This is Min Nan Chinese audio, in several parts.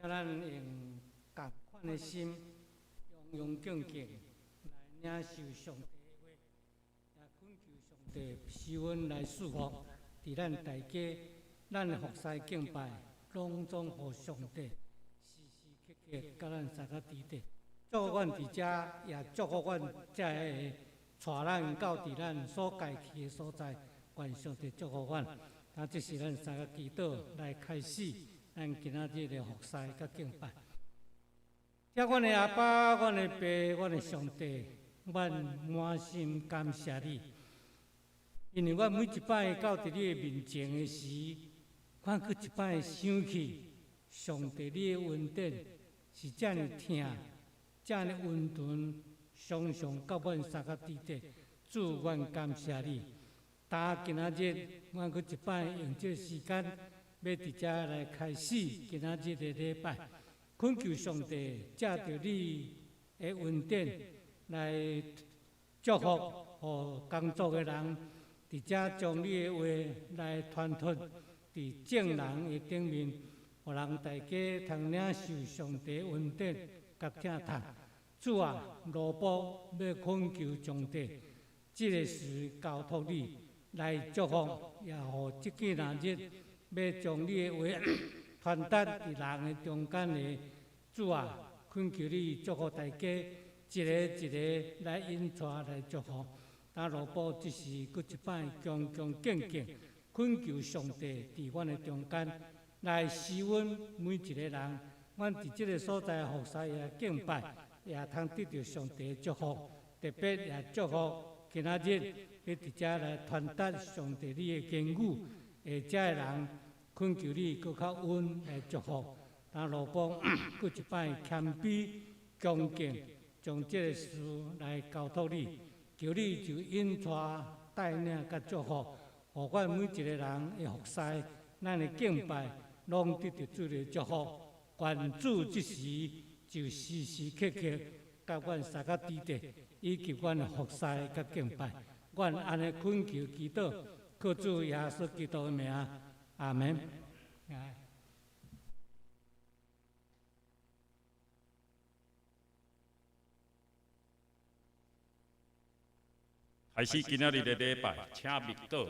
請咱用仝款的心，恭恭敬敬來領受上帝的話，也懇求上帝賜恩來賜福，佇咱大家，咱的服侍敬拜，攏總予上帝時時刻刻佮咱相佮佇咧。祝福阮佇遮，也祝福阮遮个帶咱到佇咱所該去的所在，願上帝祝福阮。啊，這是咱三個祈禱來開始咱今仔日的服侍佮敬拜。聽阮的阿爸，阮的爸，阮的上帝，阮滿心感謝你，因為阮每一擺到佇你的面前的時，阮閣一擺想起上帝你的恩典是遮爾疼，遮爾溫存，常常佮阮相佮佇咧。主，阮感謝你。今今仔日，阮閣一擺用這個時間，欲佇遮來開始今仔日的禮拜，懇求上帝藉著你的恩典來祝福，予工作的人佇遮將你的話來傳達佇眾人的頂面，予人大家通領受上帝恩典佮疼痛。主啊，奴僕欲懇求上帝，這个時交託你來祝福，也予這幾若日欲將你的話傳達佇人的中間的主啊，懇求你祝福大家，一个一个來引帶來祝福。但奴僕這時閣一擺恭恭敬敬懇求上帝佇阮的中間來施恩每一個人，阮佇這个所在服侍也敬拜，也通得著上帝的祝福，特別也祝福今仔日欲佇遮來傳達上帝你的言語的遮的人，懇求你閣較恩來祝福。但奴僕閣一擺謙卑恭敬，將這个事來交託你，求你就引帶帶領佮祝福，予阮每一个人的服侍，咱的敬拜，攏得著主的祝福。願主這時就時時刻刻佮阮相佮佇咧，以及阮的服侍佮敬拜。阮按呢懇求祈禱，靠主耶穌基督的名，阿門。開始今仔日的禮拜，請默禱。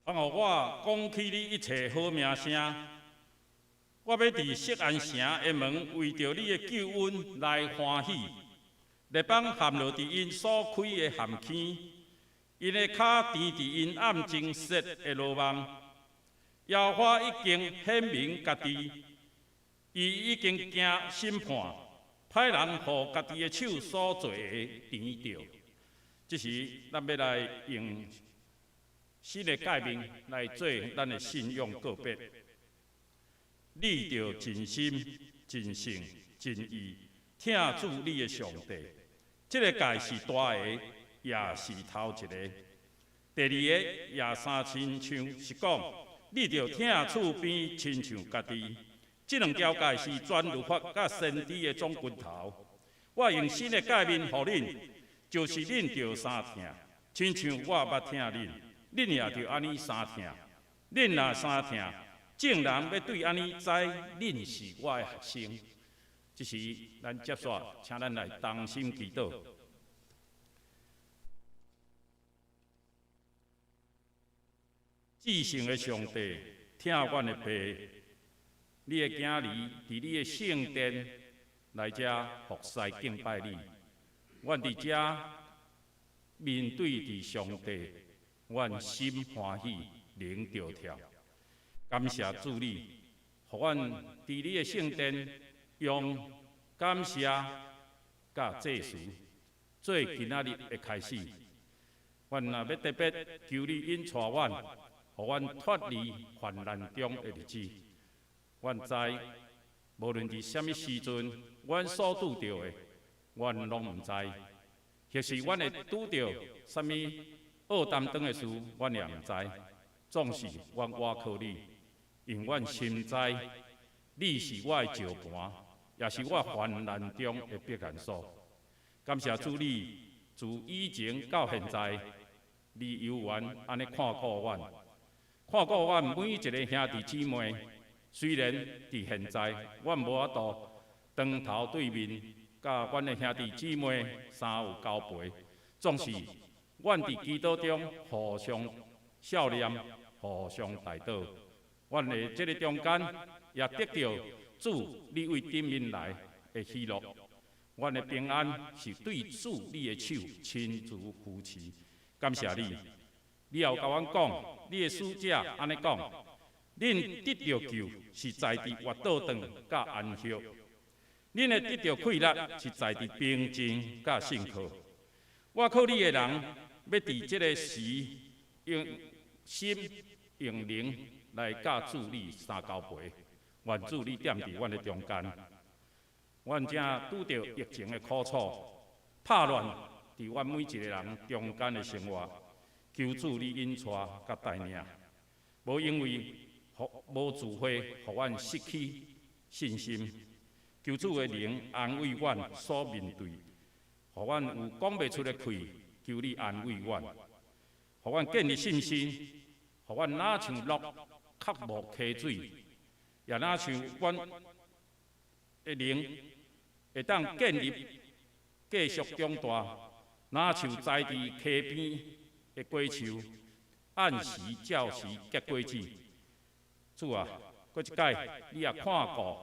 通予我講起你一切好名聲，我欲佇錫安城的門為著你的救恩來歡喜。列邦陷落佇𪜶所開的陷坑，𪜶的跤踮佇𪜶暗中設的羅網。耶和華已經顯明家己，伊已經行審判，歹人予家己的手所做的纏著。這時，咱欲來用新的誡命來做咱的信仰告別。你著盡心、盡性、盡意疼主你的上帝。這个誡是大个，也是頭一个。第二個也相親像是講，你著疼厝邊親像家己。這兩條誡是全律法佮先知的總根頭。我用新的誡命予恁，就是恁著相疼，親像我捌疼恁，恁也著按呢相疼。恁若相疼，眾人欲對按呢知恁是我的學生。這時，咱接續，請咱來同心祈禱。至聖的上帝，疼阮的爸，你的囝兒佇你的聖殿來遮服侍敬拜你。阮佇遮面對佇上帝，阮心歡喜，靈著跳。感謝主你，予阮佇你的聖殿用感謝佮祭詞做今仔日的開始。阮若欲特別求你引帶阮，予阮脫離患難中的日子。阮知，無論佇啥物時陣，阮所拄著的，阮攏毋知；或是阮會拄著啥物惡擔當的事，阮也毋知。總是阮倚靠你，因阮深知你是我的石磐，也是我患難中的避難所。感謝主你，自以前到現在，你猶原按呢看顧阮，看顧阮每一個兄弟姊妹。雖然佇現在，阮無法度當頭對面，佮阮的兄弟姊妹相有交陪，總是阮佇祈禱中互相笑念，互相代禱。阮的這个中間也得著主你為頂面來的喜樂。阮的平安是對主你的手親自扶持。感謝你，你也有共阮講，你的使者按呢講，恁得著救是在佇活倒轉佮安息，恁會得著氣力是在佇平靜佮信靠。倚靠你的人，欲佇這个時用心用靈來佮主你相交陪。願主你踮佇阮的中間。阮正拄著疫情的苦楚，拍亂佇阮每一个人中間的生活。求主你引帶佮帶領，無因為無聚會，予阮失去信心。求主的靈安慰阮所面對，予阮有講袂出的氣，求你安慰阮，予阮建立信心，予阮若像鹿渴慕溪水，也若像阮的靈會當建立繼續長大，若像栽佇溪邊的果樹，按時照時結果子。主啊，閣一擺你也看顧，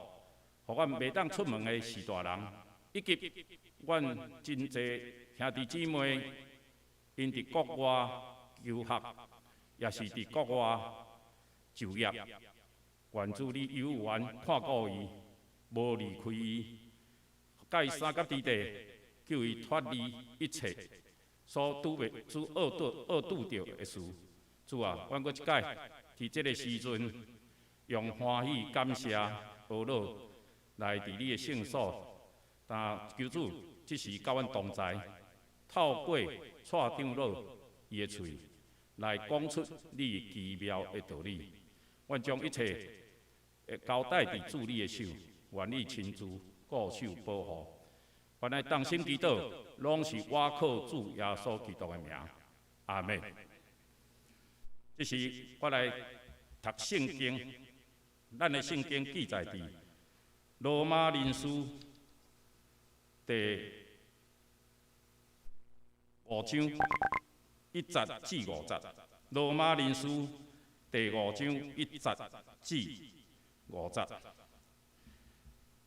予阮袂當出門的序大人，以及阮真濟兄弟姊妹，𪜶佇國外求學，也是佇國外就業。願主你猶原看顧伊，無離開伊，佮伊相佮佇地，救伊脫離一切所拄袂、所惡拄、惡拄著的事。主啊，阮閣一擺佇這个時陣，用歡喜感謝呵咾來佇你的聖所，但求主這時佮阮同在，透過蔡長老伊的喙來講出你奇妙的道理。阮將一切交代佇主你的手，願你親自顧守保護。阮來同心祈禱，攏是倚靠主耶穌基督的名。阿們。這時我來讀聖經，咱的聖經記載佇羅馬人書第五章一節至五節。羅馬人書第五章一節至五節。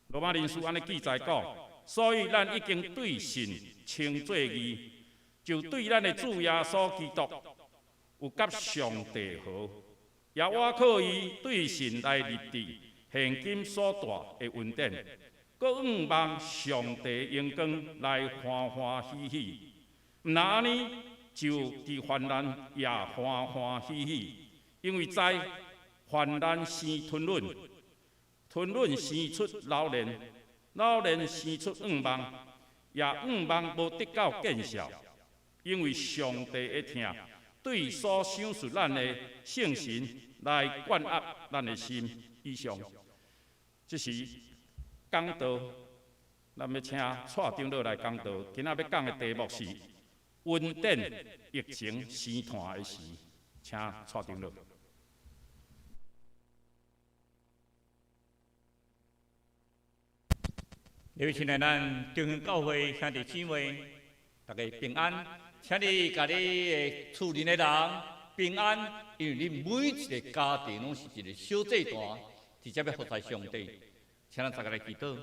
羅馬人書按呢記載講，所以咱已經對信稱做義，就對咱的主耶穌基督有佮上帝和，也倚靠伊對神來立志，現今所帶的恩典，閣向望上帝榮光來歡歡喜喜。毋但按呢，就佇患難也歡歡喜喜，因為知患難生吞忍，吞忍生出老練，老練生出向望，也向望無得到見笑，因為上帝的疼。對所賞賜咱的聖神來灌壓咱的心。以上，這是講道，咱欲請蔡長老來講道。今仔欲講的題目是恩典疫情生湠的時，請蔡長老。各位親愛咱中興教會兄弟姊妹，大家平安，請你共你的厝內的人平安，因為你每一个家庭攏是一个小祭壇，直接欲服侍上帝。請咱大家來祈禱。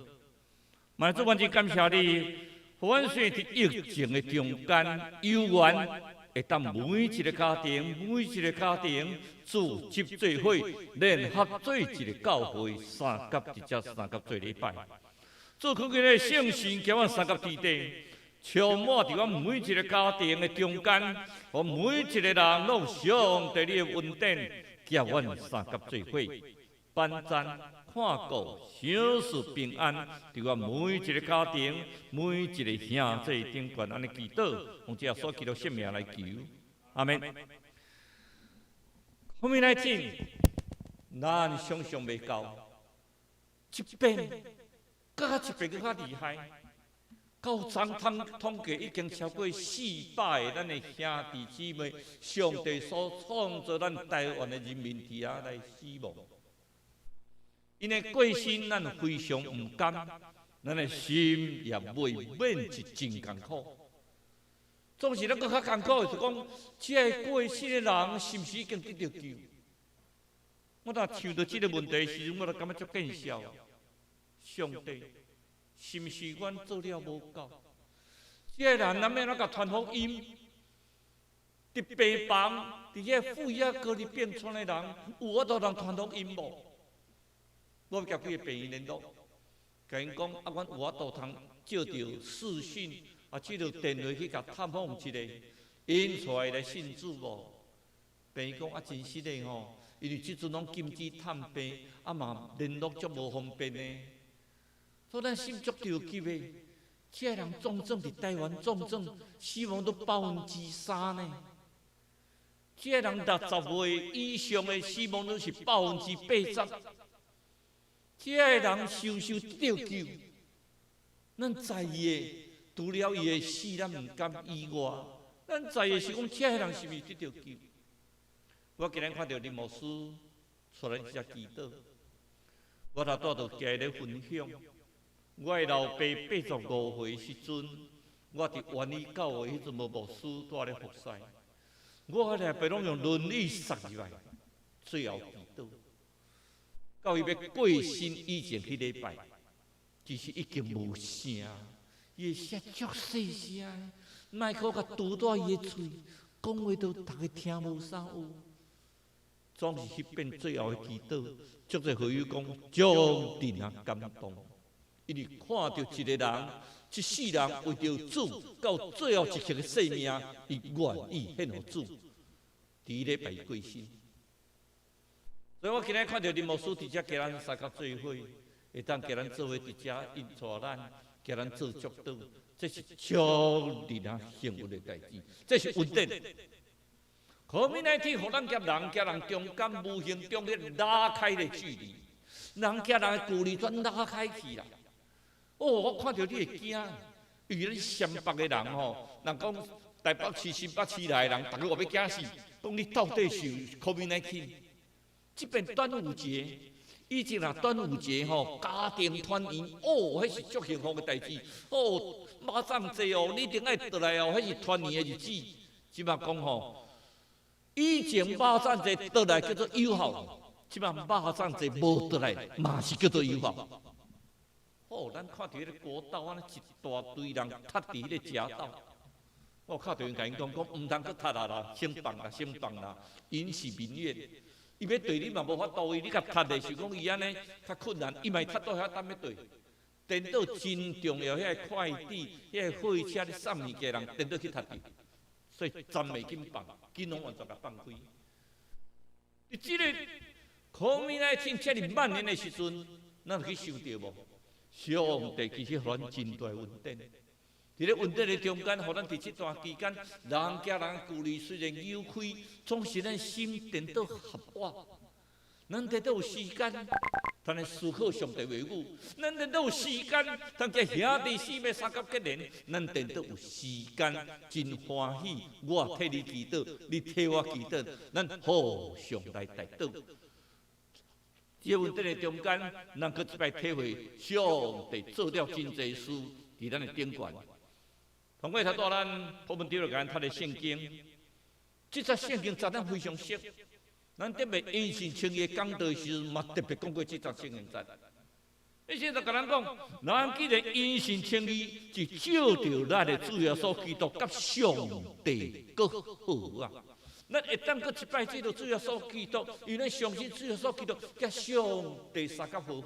萬主，阮真感謝你，予阮雖然佇疫情的中間，猶原會當每一个家庭，每一个家庭組織做伙，聯合做一个教會，相佮佇遮相佮做禮拜。主懇求你聖神共阮相佮佇底，充滿佇阮每一个家庭的中間，予每一个人攏有上帝你的恩典，共阮相佮做伙，幫贊、看顧、賞賜平安，佇阮每一个家庭、每一个兄弟頂懸，按呢祈禱，奉主耶穌基督聖名來求，阿們。COVID-19，咱想象袂到，這擺閣較這擺閣較厲害，到昨昏統計已經超過400個咱的兄弟姊妹，上帝所創造咱台灣的人民佇遐來死亡。𪜶的過身，咱非常毋甘，咱的心也袂免是真艱苦。總是咱閣較艱苦的是講，這个過身的人是毋是已經得著救？我若想著這个問題時陣，我就感覺足見笑。上帝，是毋是阮做了無夠？這个人咱欲按怎共傳福音？佇病房，佇遐負壓隔離病床的人，有法度通傳福音無？我共幾个病院聯絡，共𪜶講啊，阮有法度通借著視訊啊，借著電話去共探訪一下，𪜶帶來信主無？病院講啊，真實的吼，因為這陣攏禁止探病，啊嘛聯絡足無方便的。所以咱心足著急的，這个人重症佇台灣重症，死亡率3%呢。這个人60歲以上的死亡率是80%。這个人想想得救，咱在意的除了伊的死，咱毋甘以外，咱在意的是講，這个人是毋是得著救？我今日看著林牧師出來遮祈禱，我頭拄就共伊咧分享。我的老爸85歲時陣，我佇員林教會彼陣無牧師蹛咧服侍，我的老爸攏用輪椅捒入來，最後祈禱。到伊欲過身以前彼禮拜，其實已經無聲，伊的聲足細聲，麥克共拄在伊的喙，講話都逐个聽無啥有。總是彼遍最後的祈禱，足濟會友講足令人感動，因為看著一个人，一世人為著主到最後一刻的生命，伊願意獻予主，佇禮拜過身。所以我今日看著林牧師佇遮共咱相佮做伙，會當共咱做伙佇遮引帶咱，共咱做祝禱，這是足令人幸運的代誌，這是恩典。COVID-19予咱佮人佮人中間無形中咧拉開的距離，人佮人的距離全拉開去啦。哦，我看著你會驚，因為咱雙北的人吼，人講台北市、新北市來的人，逐个話欲驚死，講你到底是有 COVID-19？這擺端午節，以前啊端午節吼，家庭團圓，哦，彼是足幸福的代誌。哦，肉粽濟哦，你一定愛轉來哦，彼是團圓的日子。這擺講吼，以前肉粽濟轉來叫做友好，這擺肉粽濟無轉來嘛是叫做友好。哦，咱看著彼个國道，按呢一大堆人塞佇彼个食道。我敲電話共𪜶講，講毋通閣塞啊啦，先放啦，先放啦，𪜶是民怨。伊欲綴你嘛無法度，你共塞咧，想講伊按呢較困難，伊嘛會塞到遐等欲綴。顛倒真重要，遐个快遞、遐个貨車咧送物件人，顛倒去塞著，所以暫袂緊放，緊攏完全共放開。佇這个 COVID-19 遮爾蔓延的時陣，咱有去想著無？上帝其實予咱真大恩典。佇咧恩典的中間，予咱佇這段期間，人佮人距離雖然有開，總是咱心顛倒合我。咱顛倒有時間，通來思考上帝話語；咱顛倒有時間，通佮兄弟姊妹相佮結連。咱顛倒有時間，真歡喜。我替你祈禱，你替我祈禱，咱互相來代禱。這恩典的中間，咱閣一擺體會上帝做了真濟事，佇咱的頂懸。通過頭拄咱普門長老共咱讀的聖經，這節聖經節咱非常熟。咱特別因信稱義講道的時陣，嘛特別講過這節聖經節。伊現在共咱講，咱既然因信稱義，是藉著咱的主耶穌基督佮上帝閣好啊！咱會當閣一擺藉著主耶穌基督，因為咱相信主耶穌基督佮上帝相佮和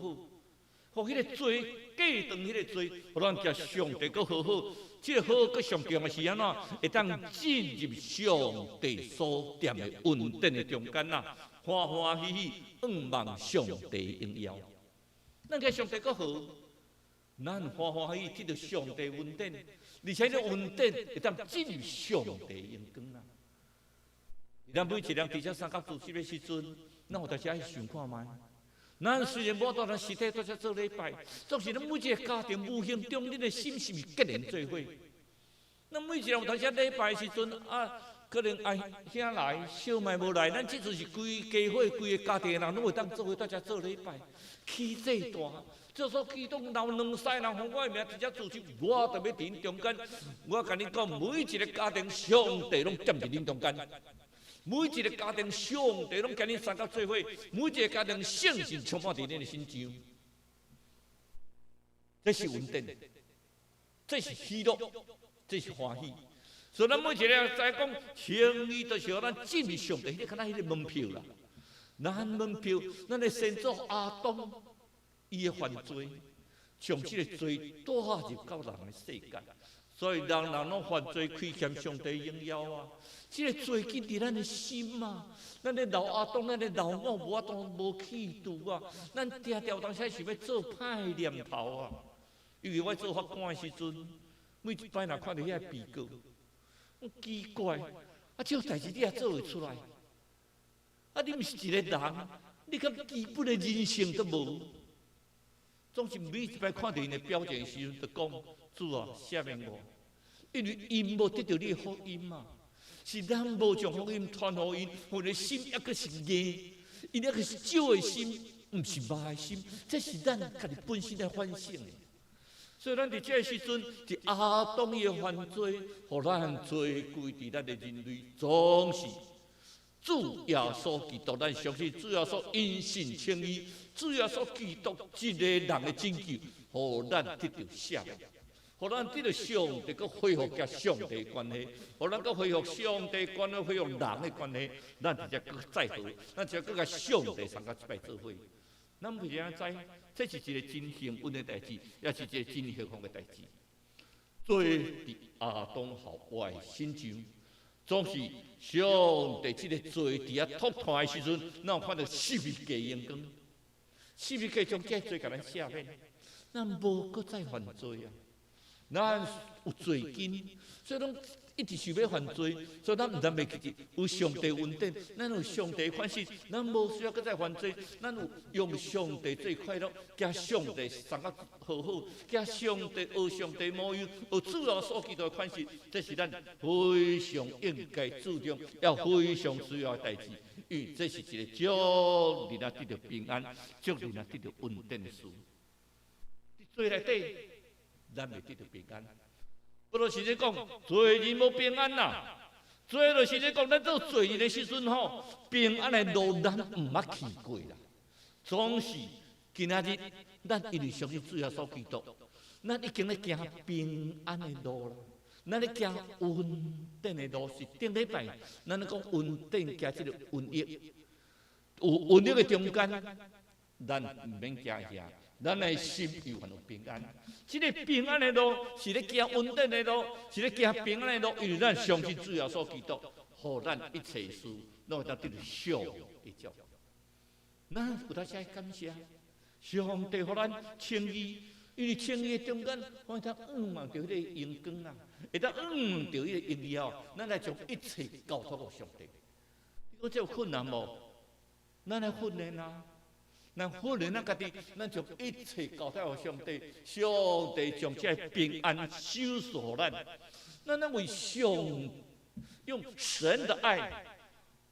好，予彼個罪過斷彼個罪，予咱佮上帝閣和好。這個好閣上重要是按怎？會當進入上帝所踮的恩典的中間啊，歡歡喜喜向望上帝榮耀。咱佮上帝閣好，咱歡歡喜喜得到上帝恩典，而且這恩典會當進入上帝榮光啊！咱每一個人佇遮三角聚集的時陣，咱有當時愛想看覓？咱雖然無當咱實體佇遮做禮拜，總是咱每一個家庭無形中，恁的心是毋是結連做伙？咱每一個人有當時禮拜的時陣啊，可能阿兄來，小妹無來，咱這陣是規家伙、規個家庭的人，攏會當做伙佇遮做禮拜，起這大。就說基督留兩三人奉我的名佇遮聚集，我就欲佇𪜶中間。我共你講，每一個家庭，上帝攏踮佇恁中間。每一個家庭，上帝攏共恁相佮做伙；每一個家庭，聖神充滿佇恁的身上。這是恩典，這是喜樂，這是歡喜。所以，咱每一個人知講，稱義就是予咱進入上帝，彼個敢若彼個門票啦。咱門票，咱的先祖亞當，伊的犯罪，將這個罪帶入到人的世界。所以，人人攏犯罪，虧欠上帝榮耀啊！這個罪根佇咱的心啊，咱的老亞當，咱的老我無法度無去除啊！咱定定有當時想欲做歹念頭啊！尤其我做法官的時陣，每一擺若看著遐被告，奇怪，啊，這種代誌你也做會出來？啊，你毋是一個人，你敢基本的人性都無？總是每一擺看著𪜶的表情時陣，就講，主啊，赦免我，因為𪜶無得著你的福音啊，是咱無將福音傳予𪜶，予𪜶的心猶閣是硬，𪜶猶閣是石的心，毋是肉的心，這是咱家己本身來反省的。所以咱佇這個時陣，佇亞當伊的犯罪，予咱罪歸佇咱的人類，總是主耶穌基督，咱相信主耶穌因信稱義，主耶穌基督這個人的拯救，予咱得著赦免，予咱得著上帝閣恢復佮上帝關係，予咱閣恢復上帝關係，恢復人的關係，咱直接閣再好，咱直接閣共上帝相佮一擺做伙。咱袂曉知，這是一個真幸運的代誌，也是一個真幸福的代誌。罪佇亞當夏娃的身上，總是上帝這個罪佇遐脫脫的時陣，咱有看著十字架榮光，十字架將這罪共咱赦免，咱無閣再犯罪啊！咱有罪根，所以攏一直想欲犯罪，所以咱毋通袂記得有上帝恩典，咱有上帝寬恕，咱無需要閣再犯罪，咱有用上帝做快樂，佮上帝相佮和好，佮上帝學上帝模樣，學主耶穌基督的款式，這是咱非常應該注重，也非常需要的代誌，因為這是一個足令人得著平安、足令人得著恩典的事。佇罪內底，咱袂得著平安。保羅是咧講，罪人無平安啦。罪就是咧講，咱做罪人的時陣吼，平安的路咱毋捌去過啦。總是今仔日，咱因為相信主耶穌基督，咱已經咧行平安的路啦。咱咧行恩典的路，是頂禮拜，咱咧講恩典行這個恩益，有恩益的中間，咱毋免驚嚇。咱的心猶原有平安，這個平安的路是咧行恩典的路，是咧行平安的路，因為咱相信主耶穌基督，予咱一切事攏會當得著上帝照顧。咱有當時愛感謝上帝，予咱稱義，因為稱義的中間，會當向望著彼个榮光啊，會當向望著彼个榮耀，咱來將一切交託予上帝。你講這有困難無？咱來訓練啊，咱訓練咱家己，咱將一切交託予上帝，上帝將這个平安賞賜予咱。咱為上用神的愛，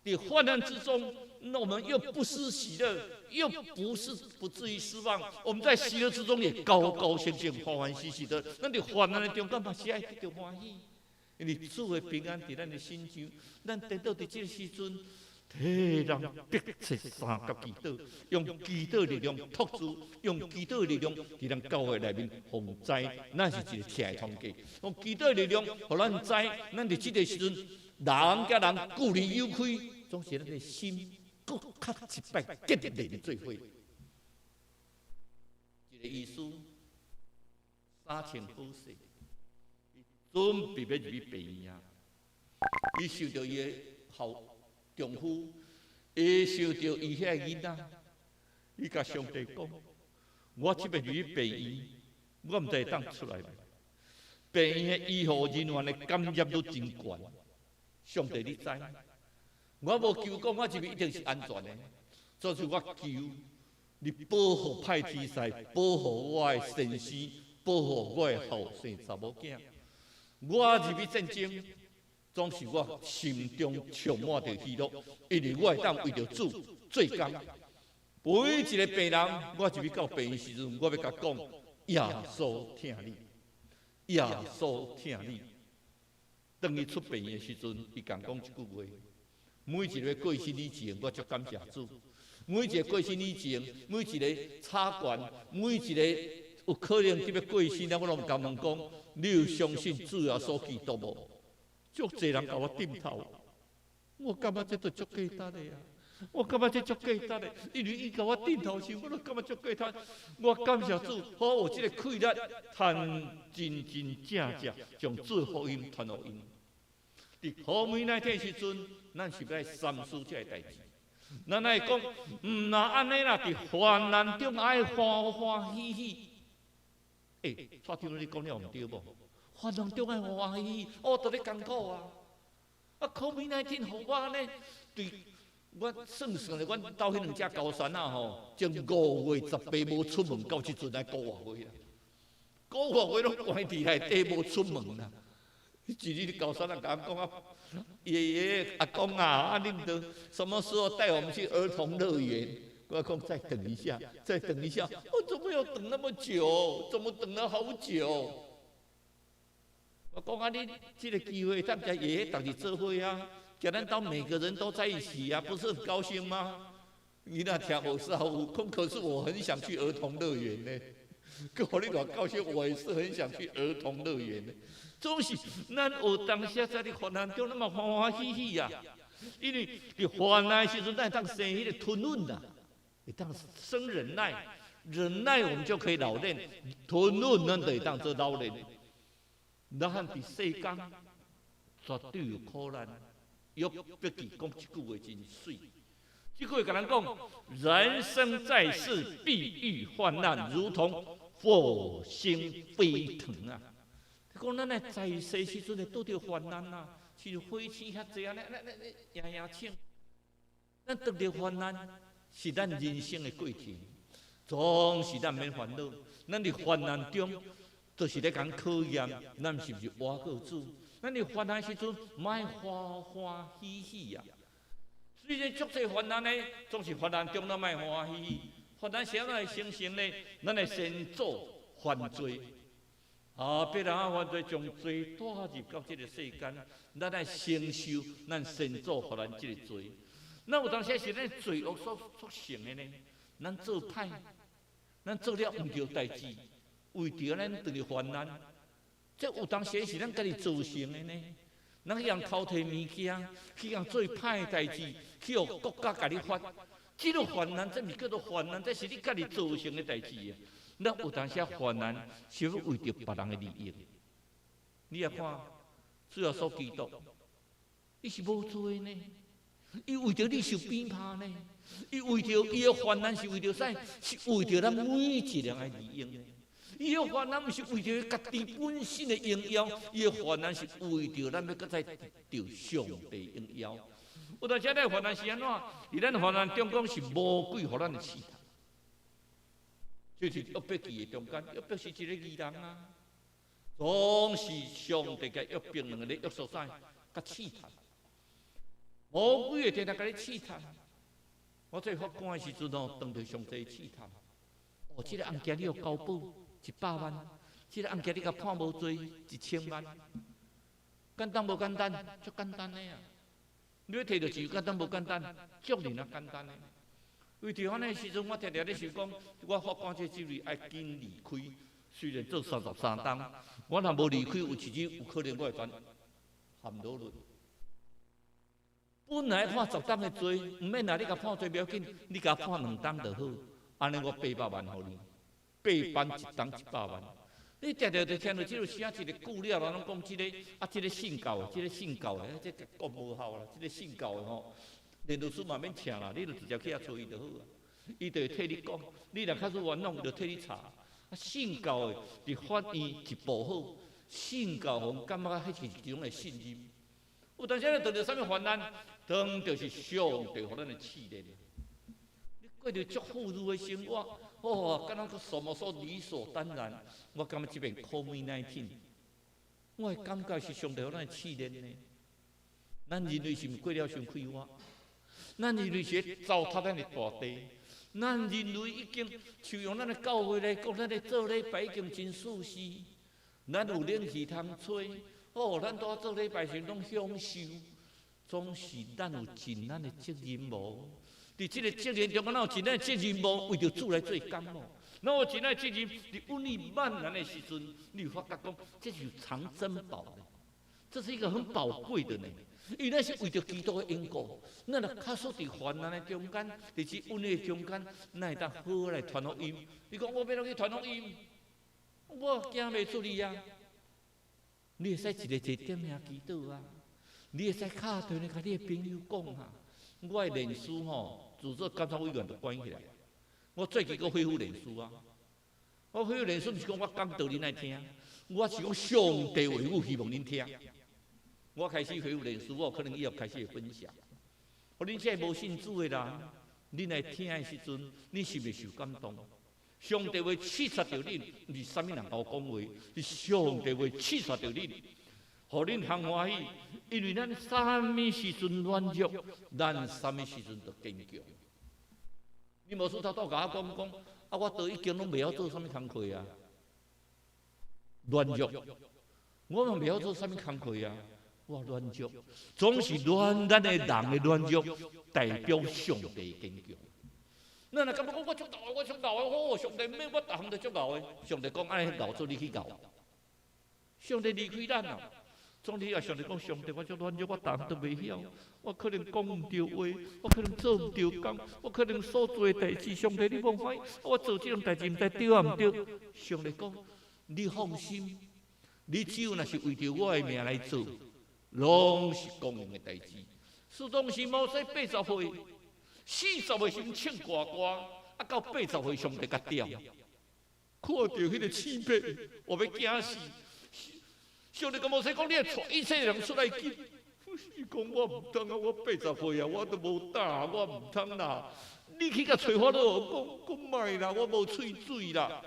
佇患難之中，那我們又不失喜樂，又不是不至於失望。我們在喜樂之中也高高興興、歡歡喜喜的。咱佇患難的中間嘛是愛得著歡喜，因為主的平安佇咱的心上。咱顛倒佇這個時陣，替人迫切相佮祈禱，用祈禱力量托住，用祈禱力量佇咱教會內面予知，咱是一個疼的統計。用祈禱力量予咱知，咱佇這個時陣，人佮人距離有開，總是咱的心閣較一擺結連做伙。一個醫師衫穿好勢，準備欲入去病院啊！伊想著伊的後丈夫，伊想著伊遐个囡仔，伊共上帝講：我這擺入去病院，我毋知會當出來無。病院的醫護人員的感染率真懸，上帝你知？我無求講我入去一定是安全的，所以我求你保護派天使，保護我的先生，保護我的後生查某囝。我入去戰爭，總是我心中充滿著喜樂，因為我會當為著主做工。每一個病人，我入去到病院時陣，我欲共講：耶穌疼你，耶穌疼你。當伊出病院的時陣，伊共講一句話：每一個過身以前，我足感謝主；每一個過身以前，每一個插管，每一個有可能得欲過身了，我攏共問講：你有相信主耶穌基督無？足濟人共我點頭，我感覺這都足價值的啊！我感覺這足價值的，因為伊共我點頭時，我都感覺足價值。我感謝主，予我有這个氣力，通真真正正將主福音傳予𪜶。佇 COVID-19 時陣，咱是欲愛三思這个代誌。咱愛講，毋若按呢啦，佇患難中愛歡歡喜喜。欸，蔡長你講了毋對無？患難中愛歡歡喜喜，哦，都咧艱苦啊！啊，COVID-19 予我按呢，對，我算算咧，阮兜彼兩隻高山仔吼，從5月18無出門到這陣來個外月啦，個外月攏關佇內底無出門啦。一日高山仔共阮講啊，爺爺阿公啊，啊恁都什麼時候帶我們去兒童樂園？我講再等一下，再等一下，我怎麼要等那麼久？怎麼等了好久？我講啊，你這個機會，大家爺爺逐日做伙啊，共咱兜每個人都在一起啊，不是很高興嗎？你若聽無啥有，講可是我很想去兒童樂園呢。閣予你偌高興，我也是很想去兒童樂園呢。總是咱有當時在佇患難中，咱嘛歡歡喜喜呀。因為佇患難時陣，咱會當生彼個吞忍啦，會當生忍耐，忍耐我們就可以老練，吞忍咱就會當做老練。咱佇世間絕對有苦難。約伯記講這句話真媠，這句話共咱講：人生在世必遇患難，如同火星飛騰啊！講咱在世時陣會拄著患難啊，像火星遐濟按呢，按呢按呢贏贏衝。咱拄著患難是咱人生的過程，總是咱免煩惱。咱佇患難中，就是咧共考驗，咱是毋是倚靠主？咱佇患難時陣，莫歡歡喜喜啊！雖然足濟患難呢，總是患難中咱莫歡歡喜喜。患難是按怎會生成呢？咱會先做犯罪，啊，別人啊犯罪將罪帶入到這個世間，咱愛承受咱先祖予咱這個罪。咱有當時是咱罪惡所促成的呢？咱做歹，咱做了毋對代誌，為著咱拄著患難，這有當時是咱家己造成的呢？咱去予人偷提物件，去予人做歹代誌，去予國家共你罰，這個患難，這毋是叫做患難，這是你家己造成的代誌啊！咱有當時患難是欲為著別人的利益。你也看，主耶穌基督，伊是無罪呢，伊為著你受鞭打呢，伊為著伊的患難是為著啥？是為著咱每一個人的利益呢。伊的患難毋是為著家己本身的榮耀，伊的患難是為著咱欲閣再得著上帝榮耀。有當時咱的患難是按怎？佇咱患難中講是魔鬼予咱的試探，就是約伯記的中間，約伯是一個義人啊，總是上帝共約伯兩个咧約束在，共試探。魔鬼會定定共你試探。我做法官的時陣哦，當著上帝試探。哦，這個案件你欲交保100萬，這個案件你共判無罪1000萬，簡單無簡單？足簡單的啊！你欲提著錢簡單無簡單？足爾仔簡單的。為著按呢時陣，我定定咧想講，我法官這職位愛緊離開。雖然做33冬，我若無離開，有一日有可能我會轉陷落去。本來判10冬的罪，毋免啦，你共判罪袂要緊，你共判2冬就好。按呢我800萬予你，八萬一冬100萬。你定定就聽著這个聲，一个久了，人攏講這个啊，這个信教的，這个信教的，這個講無效啦，這个信教的吼，連律師嘛免請啦，你就直接去遐揣伊就好啊。伊就會替你講，你若假使冤枉，就替你查。啊，信教的佇法院一步好，信教予人感覺彼是一種的信任。有當時你遇著啥物患難，當著是上帝予咱的試煉。你過著足富裕的生活，哦，敢若閣什麼說理所當然。我感覺這遍 COVID-19，我會感覺是上帝予咱的試煉呢。咱人類是毋過了傷快活？咱人類是咧糟蹋咱的大地。咱人類已經像用咱的教會來講，咱咧做禮拜已經真舒適。咱有冷氣通吹，哦，咱拄仔做禮拜時攏享受。總是咱有盡咱的責任無？佇這個責任中間，咱有盡咱的責任無？為著主來做工無？咱有盡咱的責任，佇阮你萬難的時陣，你會發覺講，這是藏珍寶的，這是一個很寶貴的呢。因為咱是為著基督的緣故，咱若假使佇患難的中間，佇這瘟疫的中間，咱會當好好來傳福音。你講我欲按怎去傳福音？我行袂出去啊！你會使一个一个點名祈禱啊！你會使敲電話共你的朋友講啊！我的臉書吼，自做監察委員就關起來。我最近閣恢復臉書啊！我恢復臉書，毋是講我講道理愛聽，我是講上帝話語希望恁聽。我開始恢復臉書，我有可能以後開始會分享。予恁這無信主的人，恁來聽的時陣，你是袂受感動？上帝話刺殺著恁，毋是啥物人共我講話，是上帝話刺殺著恁，予恁通歡喜，因為咱啥物時陣軟弱，咱啥物時陣就堅強。你無說頭拄共我講講，啊，我都已經攏袂曉做啥物工課啊，軟弱，我嘛袂曉做啥物工課啊。我軟弱，總是軟咱的人的軟弱，代表上帝堅強。咱若感覺講我足𠢕的，我足𠢕的，好，上帝免我逐項都足𠢕的。上帝講按呢𠢕做你去𠢕。上帝離開咱啊！總之啊，上帝講上帝，我足軟弱，我逐項都袂曉，我可能講毋著話，我可能做毋著工，我可能所做的代誌，上帝你無歡喜，我做這種代誌毋知對抑毋對。上帝講，你放心，你只有若是為著我的名來做，攏是光榮的代誌。使當時摩西80歲，40歲時唱歌歌，啊到80歲上帝共調，看著彼个刺鱉，我欲驚死。上帝共摩西講：你愛帶以色列人出來去。伊講我毋通啊，我80歲啊，我都無膽，我毋通啦。你去共揣法老講，講莫啦，我無喙水啦。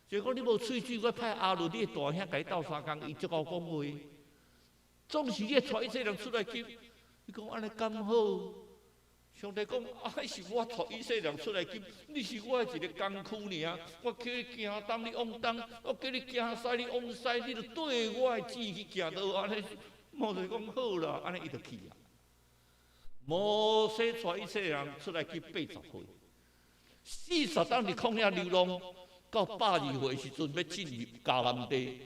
就講你無喙水，我派亞倫你的大兄共你鬥相共，伊足𠢕講話。總是你愛帶以色列人出來去。伊講按呢敢好？上帝講，啊，彼是我帶以色列人出來去，你是我的一個工具爾。我叫你行東，你往東；我叫你行西，你往西。你就綴我的旨去行倒按呢。摩西講好啦，按呢伊就去啊。摩西帶以色列人出來去80歲，40冬佇曠野流浪，到120歲時陣欲進入迦南地。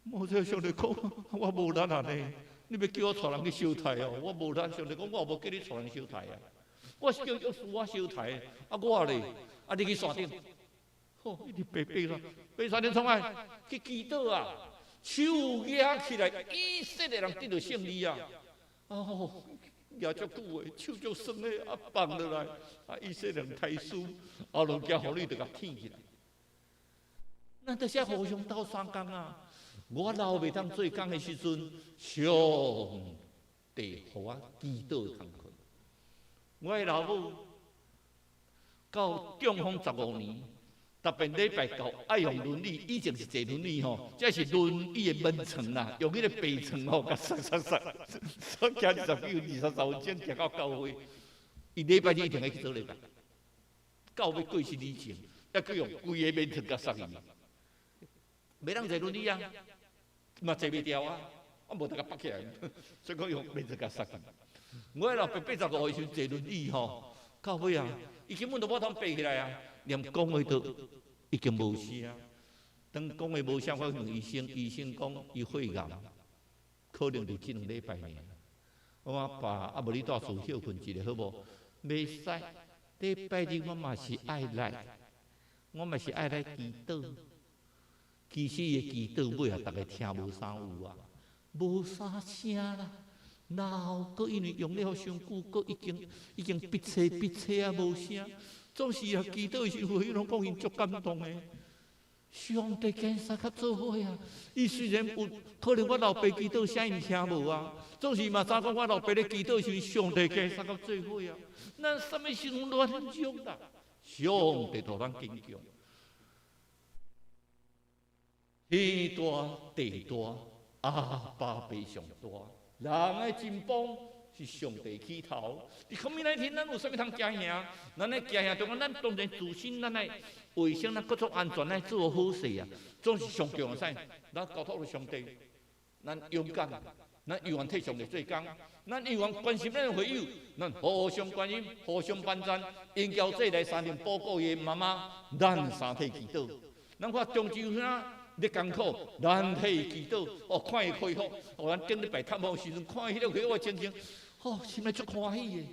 摩西上帝講，我無力按呢。你欲叫我帶人去相刣哦？我無力。上帝講，我無叫你帶人相刣啊，我是叫約書亞相刣。啊，我咧，啊，你去山頂，好，一直爬爬山，爬山頂創啥？去祈禱啊，手舉起來，以色列人得著勝利啊！哦，舉足久的，手足酸的，啊放落來，啊以色列人刣輸，後落驚予你就共天起來。咱就是互相鬥相共啊！我老袂當做工的時陣，上帝予我祈禱的工課。我的老母到中風15年，逐遍禮拜到愛用輪椅，以前是坐輪椅吼，這是輪椅的門床啦，用彼個白床吼，共塞塞塞，塞行29、23分鐘行到教會。伊禮拜日一定愛去做禮拜，到欲過身以前，猶閣用規個眠床共塞去。袂當坐輪椅啊，嘛坐袂牢啊，啊無得共綁起來，所以講用眠床共塞去。我老爸85歲時陣坐輪椅吼，到尾啊，伊根本都無通爬起來啊，連講話都已經無聲。當講話無聲，我問醫生，醫生講伊血癌，可能就這2禮拜爾。我講爸，啊無你蹛厝歇睏一下好無？袂使，禮拜日我嘛是愛來，我嘛是愛來祈禱。其實伊的祈禱尾啊，逐家聽無啥有啊，無啥聲啦。老閣因為用了傷久，閣已經閉冊閉冊啊，無聲。總是啊，祈禱的時陣，伊攏講𪜶足感動的。上帝堅相佮做伙啊！伊雖然有可能我老爸祈禱聲𪜶聽無啊，總是嘛知講我老爸咧祈禱時，上帝堅相佮做伙啊。咱啥物時陣軟弱啦？上帝予咱堅強。天大地大，阿爸爸上大，人的真邦是上帝起頭。佇 COVID-19，咱有啥物通驚嚇？咱咧驚嚇，就講咱當然自身，咱愛衛生，咱各種安全，咱做好勢啊。總是上重要啥？咱交託予上帝，咱勇敢，咱猶原替上帝做工，咱猶原關心咱的會友，咱互相關心，互相幫贊。英嬌姐來三重報告伊的媽媽，咱三替祈禱。咱看中州兄咧艱苦，咱替伊祈禱，哦，看伊恢復。哦，咱頂禮拜探訪時陣，看彼個恢復的情形，哦，心內足歡喜的。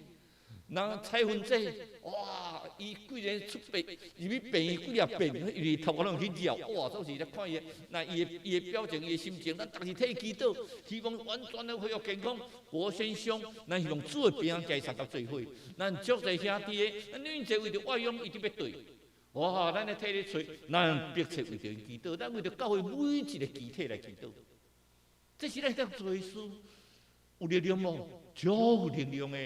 人彩雲姐，哇，伊規个出病，入去病院幾日病，伊頭殼攏去繞，哇，總是咧看伊，那伊的表情，伊的心情，咱逐日替伊祈禱，希望完全的恢復健康。國先生，咱希望主的平安共伊相佮做伙。咱足濟兄弟的，咱恁這為著外傭一直欲對。哇！咱咧替咧揣，咱迫切為著𪜶祈禱，咱為著教會每一個肢體來祈禱。這是咱當做的事，有力量無？足有力量的。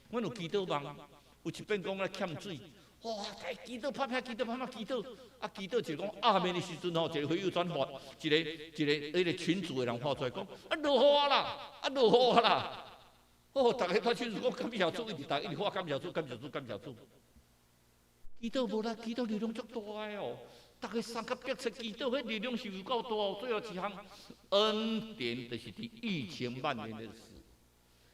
阮有祈禱網，有一遍講咱欠水，哇！該祈禱拍拍祈禱拍拍祈禱，啊祈禱就講阿門的時陣吼，一個會友轉發，一個一個彼個群組的人發出來講，啊落雨啊啦，啊落雨啊啦，哦，逐家團群組講感謝主，一直逐一直發感謝主，感謝主，感謝主。祈禱無力，祈禱力量足大的哦！逐家相佮迫切祈禱，彼力量是有夠大哦。最後一項恩典，就是佇疫情蔓延的時。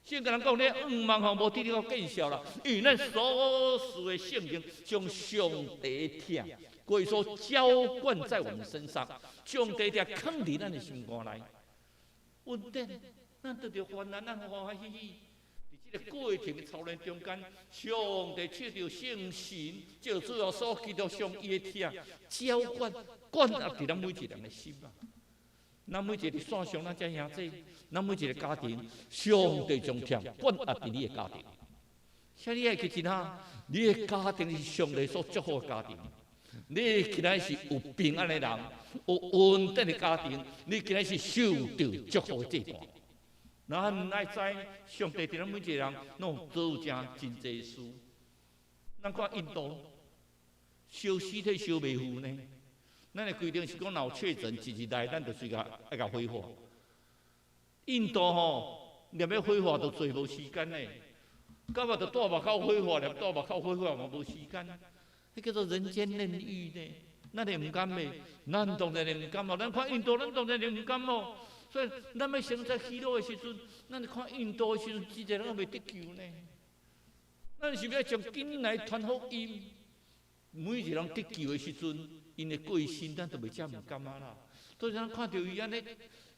聖經人講，你向望吼無得了見笑啦，因為咱所屬的聖靈將上帝的疼，可以說澆灌在我們身上，上帝的疼囥佇咱的心肝內。恩典，咱得著患難，咱歡歡喜喜。佇這個過程的操練中間，上帝藉著聖神，藉主耶穌基督將伊的疼澆灌灌入佇咱每一個人的心啊！咱每一個佇線上，咱遮兄弟，咱每一個家庭，上帝將疼灌壓佇你的家庭。請你愛記得哈，你的家庭是上帝所祝福的家庭。你今仔是有平安的人，有恩典的家庭，你今仔是受著祝福的這段。咱愛知上帝佇咱每一個人攏做成真濟事。咱看印度燒屍體燒袂赴呢？咱的規定是講，若有確診一日內，咱就隨共愛共火化。印度吼，連欲火化都濟無時間呢，到尾就蹛外口火化，連蹛外口火化嘛無時間。彼叫做人間煉獄呢。咱會毋甘的，咱當然會毋甘哦。咱看印度，咱當然會毋甘哦。所以，咱欲生在喜樂的時陣，咱看印度的時陣，真濟人猶未得救呢。咱是欲將緊來傳福音，每一個人得救的時陣，𪜶的過身，咱就袂遮毋甘啊啦。所以咱看著伊按呢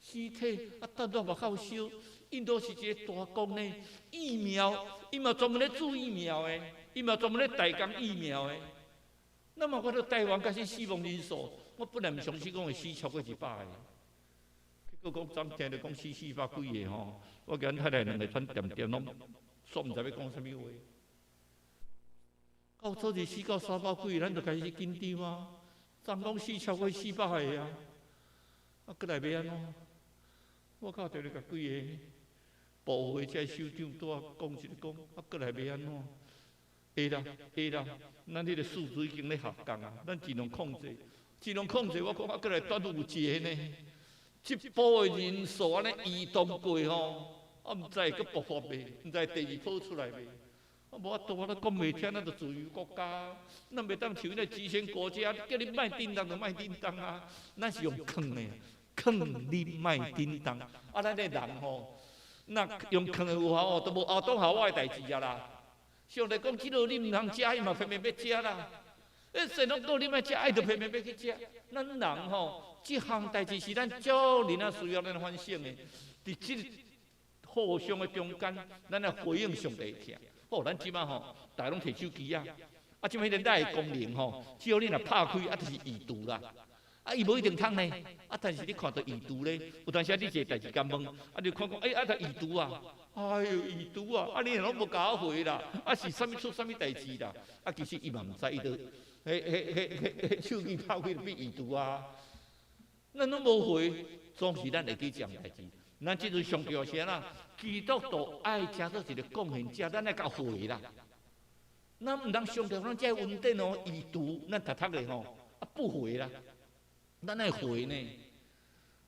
屍體啊，蹛佇外口燒。印度是一個大國呢，疫苗，伊嘛專門咧注疫苗的，伊嘛專門咧代工疫苗的。那麼看著台灣開始死亡人數，我本來毋相信講會死超過100個。結果講昨聽著講死400幾個吼，我共阮太太兩個喘恬恬攏煞毋知欲講啥物話。到昨日死到300幾個，咱就開始緊張啊！昨暝死超過400個啊！啊，閣來欲按怎？我敲電話共幾个部會這首長拄仔講一下講，啊，閣來欲按怎？會啦，會啦，咱彼个數字已經咧下降啊，咱盡量控制，盡量控制。我講啊，閣來端有一个呢，這波的人數按呢移動過吼，啊，毋知會閣爆發袂？毋知第二波出來袂？啊，無法度，我都講袂聽，咱就自由國家，咱袂當像彼个極權國家，叫你莫振動就莫振動啊！咱是用勸的，勸你莫振動。啊，咱的人吼，若用勸的有效哦，都無亞當夏娃的代誌啊啦。上帝講，這个你毋通食，伊嘛偏偏欲食啦。欸，神攏叫你莫食，伊就偏偏欲去食。咱人吼，這項代誌是咱足爾仔需要咱反省的。佇這个互相的中間，咱來回應上帝的疼。好，咱這擺吼，逐家攏提手機啊，啊，這擺彼个賴的功能吼，只要你若拍開，啊，就是已讀啦。啊，伊無一定通呢，啊，但是你看著已讀咧，有當時啊，你一个代誌共問，啊，你看講，欸，啊，他已讀啊，哎喲，已讀啊，啊，你若攏無共我回啦，啊，是啥物出啥物代誌啦？啊，其實伊嘛毋知，伊就，彼、彼、彼、彼、彼手機拍開就變已讀啊。咱攏無回，總是咱會記這項代誌。咱這陣上重要是按怎？基督徒愛成做一个貢獻者，咱愛共回啦。咱毋通上帝予咱這恩典哦，已讀，咱讀讀咧吼，啊不回啦。咱愛回呢。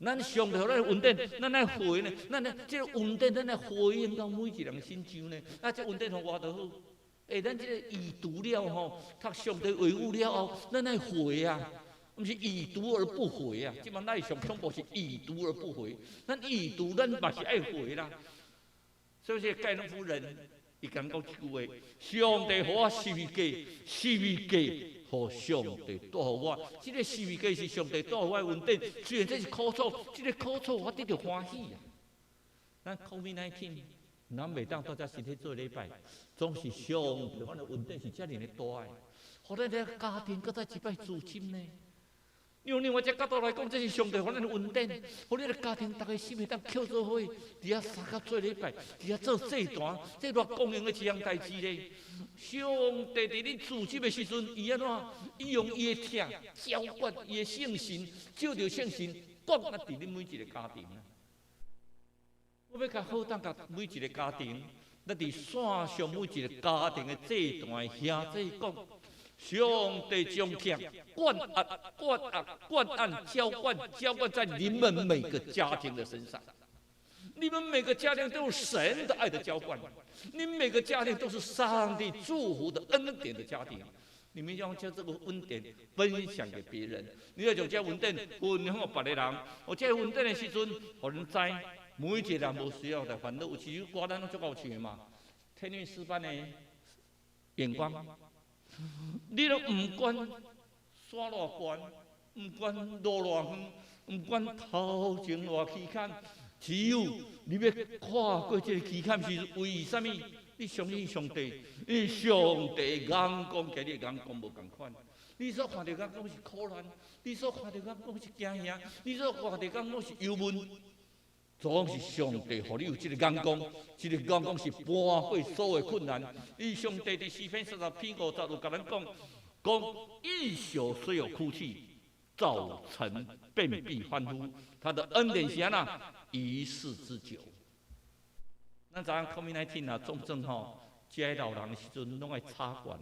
咱上帝予咱恩典，咱愛回呢。咱呢，這个恩典，咱愛回應到每一个人身上呢。啊，這恩典予我就好。欸，咱這个已讀了吼，讀上帝話語了後，咱愛回啊。毋是已讀而不回啊！這擺咱上恐怖是已讀而不回。咱已讀，咱嘛是愛回啦。所以說，蓋農夫人伊共講這句話：上帝予我十字架，十字架予上帝帶予我。這个十字架是上帝帶予我的恩典，雖然這是苦楚，這个苦楚我得著歡喜啊！咱 COVID-19，咱袂當蹛遮實體做禮拜，總是上帝阮的恩典是遮爾的大的，予咱的家庭閣再一擺聚集呢。用另外一个角度來講，這是上帝予咱的恩典，予你的家庭逐个心會當抾做伙，佇遐相佮做禮拜，佇遐做祭壇，這偌光榮的一項代誌咧。上帝佇你聚集的時陣，伊按怎？伊用伊的疼澆灌伊的聖神，借著聖神灌壓佇你每一个家庭。我欲共好當共每一个家庭，咱佇線上每一个家庭的祭壇的兄弟講。上帝將疼灌壓、灌壓、灌按、澆灌、澆灌在你們每個家庭的身上。你們每個家庭都有神的愛的澆灌，你們每個家庭都是上帝祝福的恩典的家庭。你們要將這個恩典分享給別人。你要將這個恩典分享予別个人。予這個恩典的時陣，予人知每一個人無需要來煩惱。有一首歌咱攏足夠唱的嘛，天韻詩班的眼光。你攏毋管山偌懸，毋管路偌遠，毋管頭前偌凄坎，只有你欲跨過這个凄坎是為啥物？你相信上帝，你上帝眼光佮你眼光無仝款。你所看著眼光是苦難，你所看著眼光是驚嚇，你所看著眼光是憂悶，總是上帝予你有這个眼光，這个眼光是搬過所有困難。伊上帝佇詩篇30篇5節有共咱講，講一宿雖有哭泣，早晨便必歡呼。他的恩典是按怎？一世之久。咱知影 COVID-19 啊，重症吼，這老人的時陣攏愛插管，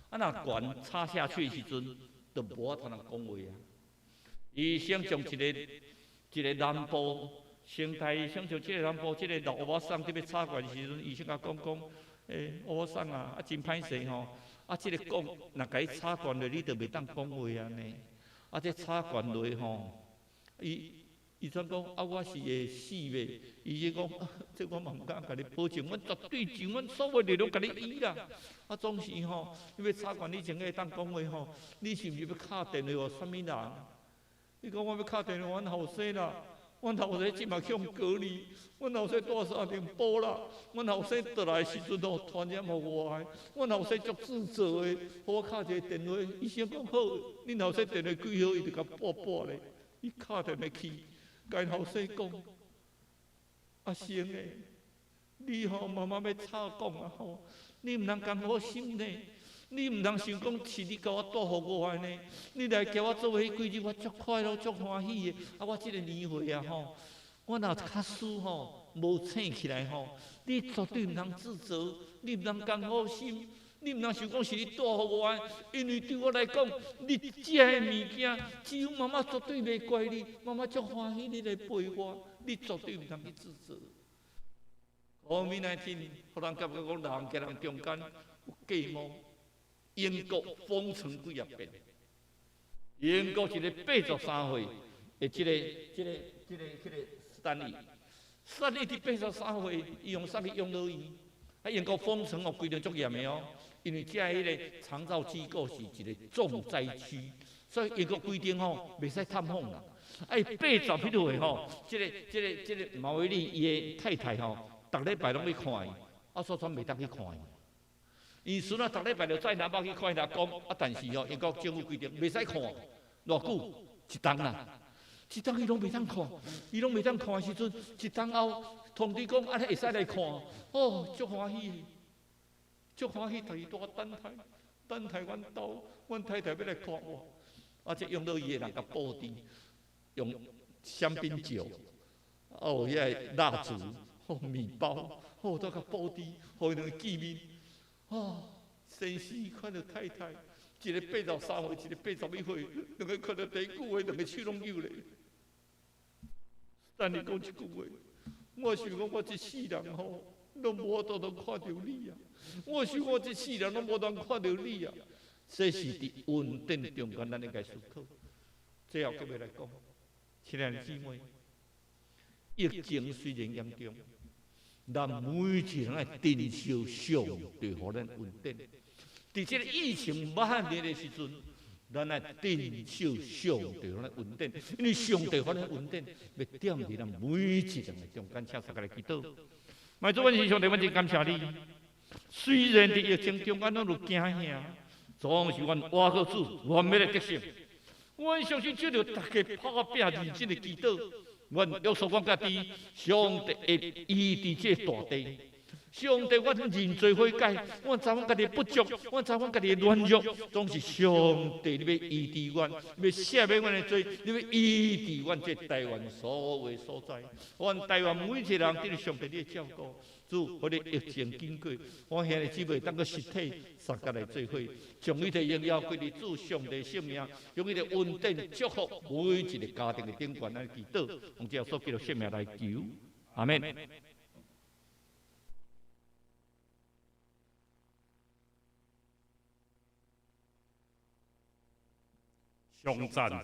啊若管插下去的時陣，就無法通人講話啊。醫生將一個一个南部。生態醫生像這个南部這个老歐巴桑佇欲插管的時陣，醫生共講講，欸，歐巴桑啊，啊真歹勢吼，啊這个管若共伊插管落，你就袂當講話啊呢。啊這插管落吼，伊醫生講啊我是會死袂？醫生講，這我嘛毋敢共你保證，阮絕對盡阮所有力量共你醫啦。啊總是吼，你欲插管以前會當講話吼，你是毋是欲敲電話予啥物人？伊講我欲敲電話阮後生啦。阮後生這馬去予隔離，阮後生蹛三重埔啦。阮後生倒來時陣吼，傳染予我的。阮後生足自責的，予我敲一个電話，醫生講好，恁後生電話幾號，伊就共撥撥咧。伊敲電話去，共𪜶後生講，阿生的，你吼媽媽欲插管啊吼，你毋通艱苦心呢。你毋通想講是你共我帶予我的呢？你來共我做伙彼幾日，我足快樂、足歡喜的。啊，我這個年歲啊吼，我若假使吼無醒起來吼，你絕對毋通自責，你毋通艱苦心，你毋通想講是你帶予我的，因為對我來講，你食的物件，只有媽媽絕對袂怪你，媽媽足歡喜你來陪我，你絕對毋通去自責。COVID-19，予人感覺講人佮人中間有隔膜。英國封城幾仔遍，英國一個83歲的這個斯丹利，斯丹利佇83歲，伊予送去養老院。啊，英國封城哦，規定足嚴的哦，因為遮彼個長照機構是一個重災區，所以英國規定吼，袂使探訪啦。啊，伊八十彼歲吼，這個毛維利伊的太太吼，逐禮拜攏去看伊，啊，所以袂當去看伊。伊孫仔逐禮拜就載阿媽去看伊阿公，啊，但是吼，英國政府規定袂使看，偌久？一冬啦，一冬伊攏袂當看，伊攏袂當看的時陣，一冬後通知講按呢會使來看，哦，足歡喜的，足歡喜，逐日拄仔等待，等待阮兜，阮太太欲來看我，啊，這養老院的人共布置，用香檳酒，啊有遐个蠟燭，予麵包，好都共布置，予𪜶兩个見面。哦，先生看著太太，一个83歲，一個81歲，兩个看著第一句話，兩个手攏扭咧。等你講一句話，我想講我這世人吼，攏無法度通看著你啊！我想我這世人攏無通看著你啊！這是佇恩典中間，咱應該思考。最後閣欲來講，親愛的姊妹，疫情雖然嚴重。咱每一個人愛珍惜上帝予咱恩典。佇這個疫情蔓延的時陣，咱愛珍惜上帝予咱恩典，因為上帝予咱恩典，欲踮佇咱每一個人的中間，請大家來祈禱。主，阮是上帝，阮真感謝你。雖然佇疫情中間，咱有驚嚇，總是阮活過主，阮欲來得勝。阮相信藉著大家拍拚認真的祈禱。阮約束阮家己，上帝會醫治這大地。上帝，阮認罪悔改，阮知阮家己不足，阮知阮家己軟弱，總是上帝你欲醫治阮，欲赦免阮的罪，你欲醫治阮這台灣所有的所在。阮台灣每一個人得著上帝你的照顧。主，予你疫情經過，我兄弟姊妹當閣實體相佮來做伙，將彼个榮耀歸予主上帝聖名，將彼个恩典祝福每一個家庭的頂懸，咱祈禱，奉主耶穌基督聖名來求，阿們。上讚，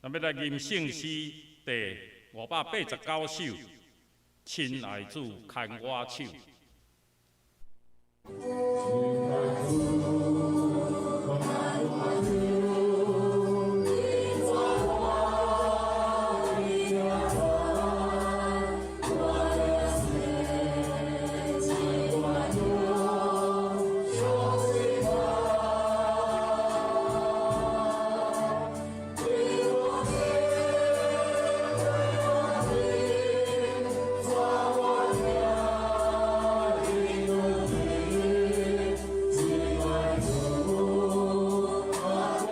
咱欲來吟聖詩第589首。親愛主牽我手。親愛主牽我手，你帶我的行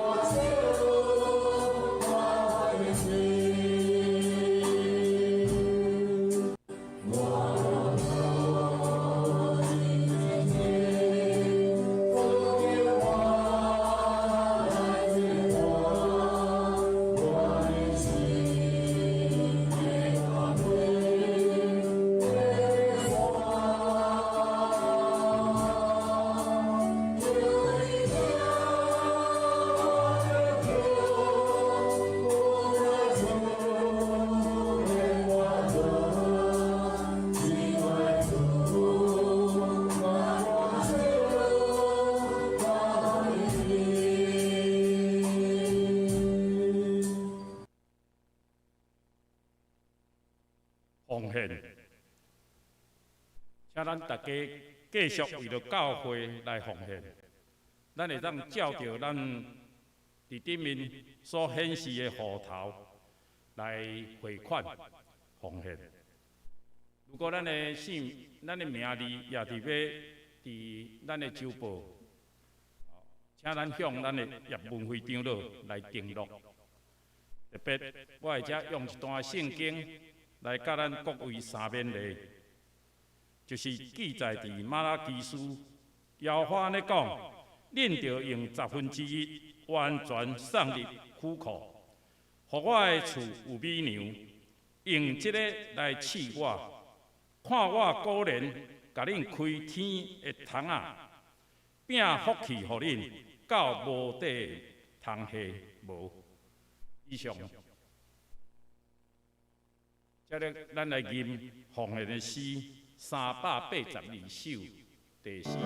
我的心一萬有相隨伴，對我奉獻，請咱大家繼續為著教會來奉獻。咱會當照著咱佇頂面所顯示的戶頭來匯款奉獻。如果咱的姓、咱的名字也佇欲佇咱的週報請咱向咱的葉文輝長老來承諾。特別，我會遮用一段聖經來佮咱各位相勉勵，就是記載佇瑪拉基書，耶和華按呢講：恁著用1/10完全送入府庫，予我的厝有米糧，用這個來試我，看我果然共恁開天的窗仔，餅福氣予恁，到無地通下無。以上，接著咱來吟奉獻的詩382首第四。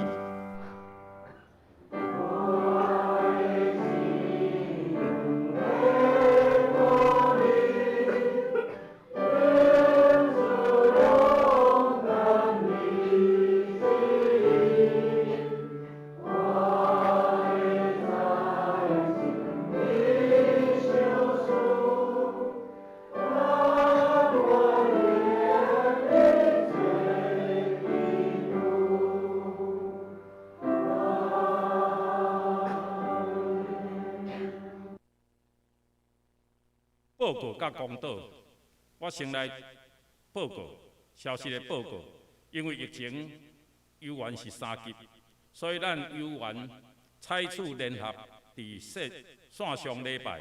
報告佮公禱，我先來報告消息的報告。因為疫情猶原是三級，所以咱猶原採取聯合佇線線上禮拜，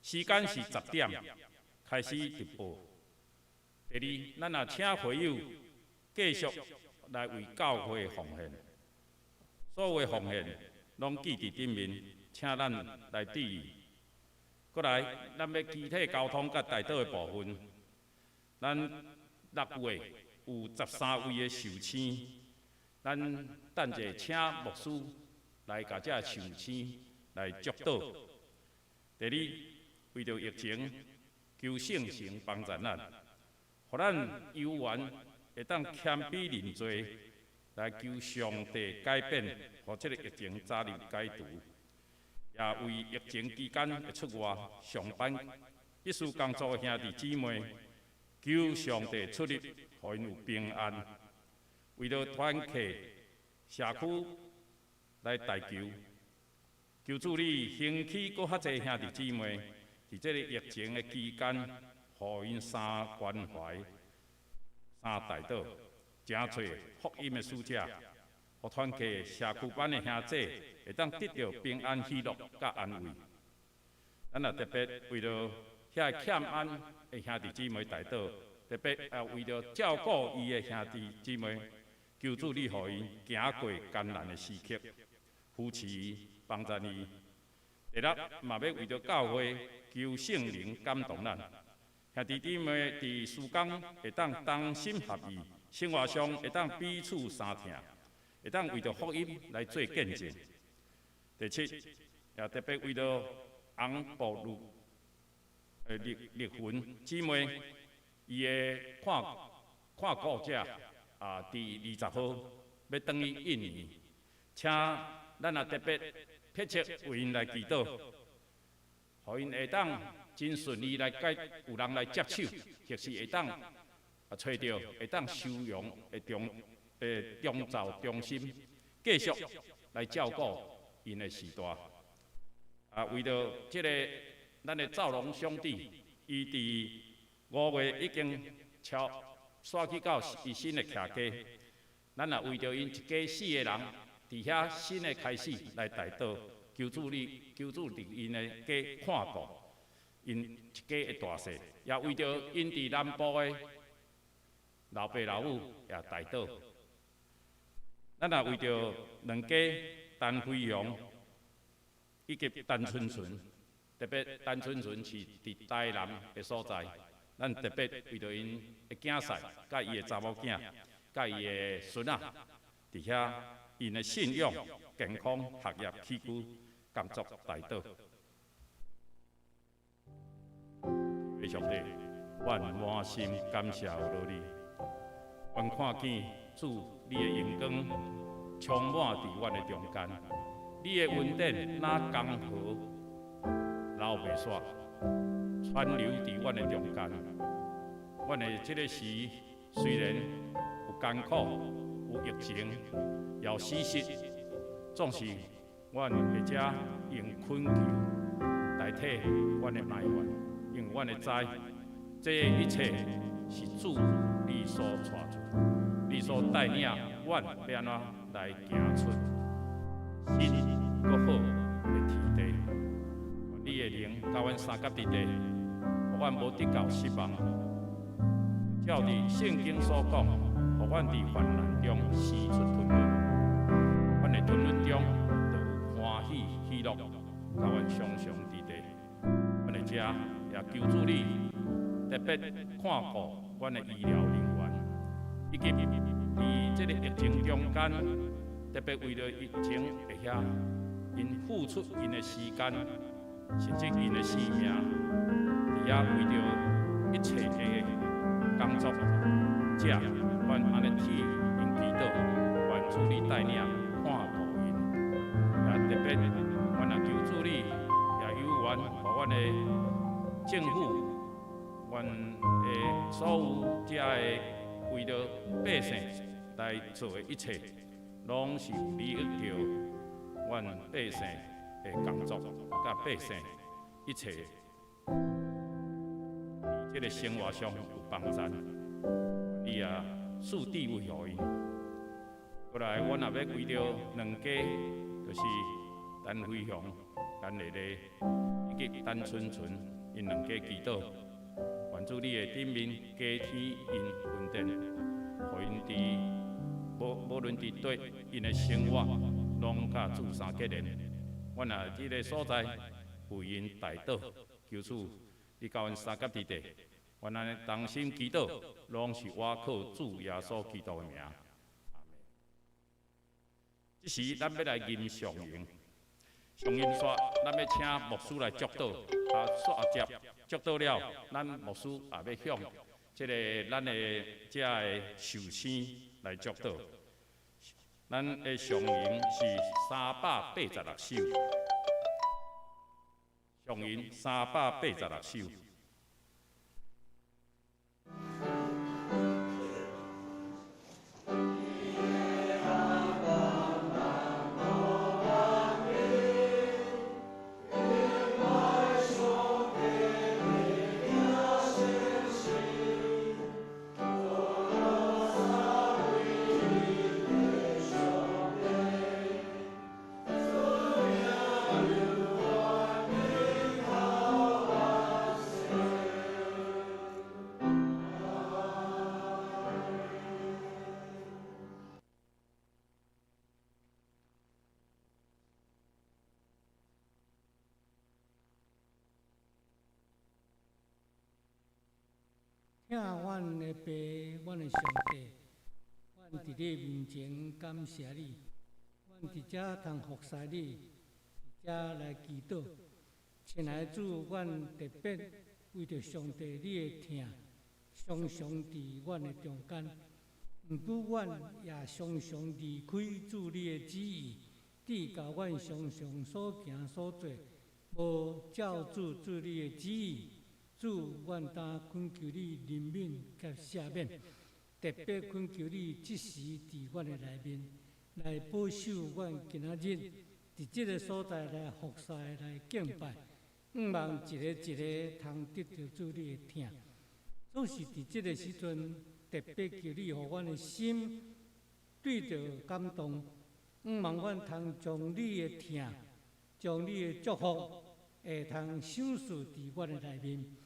時間是10點開始直播。第二，咱也請會友繼續來為教會奉獻，所有奉獻攏記佇頂面，請咱來注意。閣來，咱欲祈禱交通佮代禱的部分，咱6月有13位的壽星，咱等者請牧師來共這壽星來祝禱。第二，為著疫情，求聖神幫助咱，予咱猶原會當謙卑認罪，來求上帝改變，予這个疫情早日解除。也為疫情期間會出外上班、必須工作的兄弟姊妹，求上帝出入，予𪜶有平安。為著團契社區來代求，求主你興起閣較濟兄弟姊妹，佇這个疫情的期間，予𪜶相關懷、相代禱，誠濟福音的使者，予團契社區班的兄弟會當得著平安、喜樂佮安慰。咱也特別為著遐個欠安的兄弟姊妹代禱，特別也為著照顧伊的兄弟姊妹，求主你予𪜶行過艱難的時刻，扶持伊，幫助伊。第六，嘛欲為著教會求聖靈感動咱，兄弟姊妹佇事工會當同心合意，生活上會當彼此相疼，會當為著福音來做見證。第七，也特別為著紅布綠麗麗雲姊妹，伊的看看顧者啊，佇20號欲轉去印尼，請咱也特別迫切為𪜶來祈禱，予𪜶會當真順利來解，有人來接手，或是會當啊揣著會當收容的中的長照中心，繼續來照顧𪜶的序大。啊，為著這個咱的趙龍兄弟，伊佇5月已經超徙去到伊新的徛家，咱也為著𪜶一家四个人，佇遐新的開始來代禱，求主你，求主佇𪜶的家看顧，𪜶一家的大細，也為著𪜶佇南部的老爸老母也代禱。咱也為著兩家陳飛雄以及陳春純，特別陳春純是佇台南的所在，咱特別為著𪜶的囝婿、佮伊的查某囝、佮伊的孫仔，佇遐𪜶的信仰、健康、學業、起居工作代禱。上帝，阮滿心感謝有落你，阮看見主你的榮光充滿佇阮的中間，你的恩典若江河流袂煞，川流佇阮的中間。阮的這个時雖然有艱苦、有疫情、有死失，總是阮會遮用懇求代替阮的埋怨，因為阮會知，這一切是主你所帶出，你所帶領，阮欲按怎來行出新閣好的天地。你的靈佮阮相佮佇地，予阮無得到失望。照佇聖經所講，予阮佇患難中生出吞忍，阮的吞忍中就有歡喜喜樂，佮阮常常佇地。阮會遮也求主你特別看顧阮的醫療人員，以及佇這个疫情中間，特別為著疫情會遐，𪜶付出𪜶的時間，甚至𪜶的生命，佇遐為著一切的工作者，阮按呢替𪜶祈禱，願主你帶領看顧𪜶，也特別，阮也求主你也有緣，予阮的政府，阮的所有遮的為著百姓來做的一切，攏是有利益著阮百姓的工作，佮百姓一切佇這个生活上有幫助。你也賜智慧予𪜶。過來，阮也欲為著兩家，就是陳飛雄、陳麗麗以及陳春春，𪜶兩家祈禱，願主你的頂面加添𪜶恩典，予𪜶佇無無論佇對𪜶的生活，攏佮主相結連。阮也佇這个所在為𪜶代禱，求主你佮阮相佮佇地，阮按呢同心祈禱，攏是倚靠主耶穌基督的名。這時，咱欲來吟上吟，上吟煞，咱欲請牧師來祝禱，啊，煞接祝禱了，咱牧師也欲向這个咱的遮的壽星來祝禱。咱的上吟是386首，上吟386首。疼阮的爸，阮的上帝，阮佇你面前感謝你，阮佇遮通服侍你，佇遮來祈禱。親愛的主，阮特別為著上帝你的疼，常常佇阮的中間。毋過阮也常常離開主你的旨意，致到阮常常所行所做，無照主主你的旨意。主，阮當懇求你憐憫佮赦免，特別懇求你這時佇阮的內面來保守阮今仔日佇這个所在來服侍、來敬拜，向望一个一个通得著主你的疼。總是佇這个時陣，特別求你予阮的心對著感動，向望阮通將你的疼、將你的祝福，會通賞賜佇阮的內面。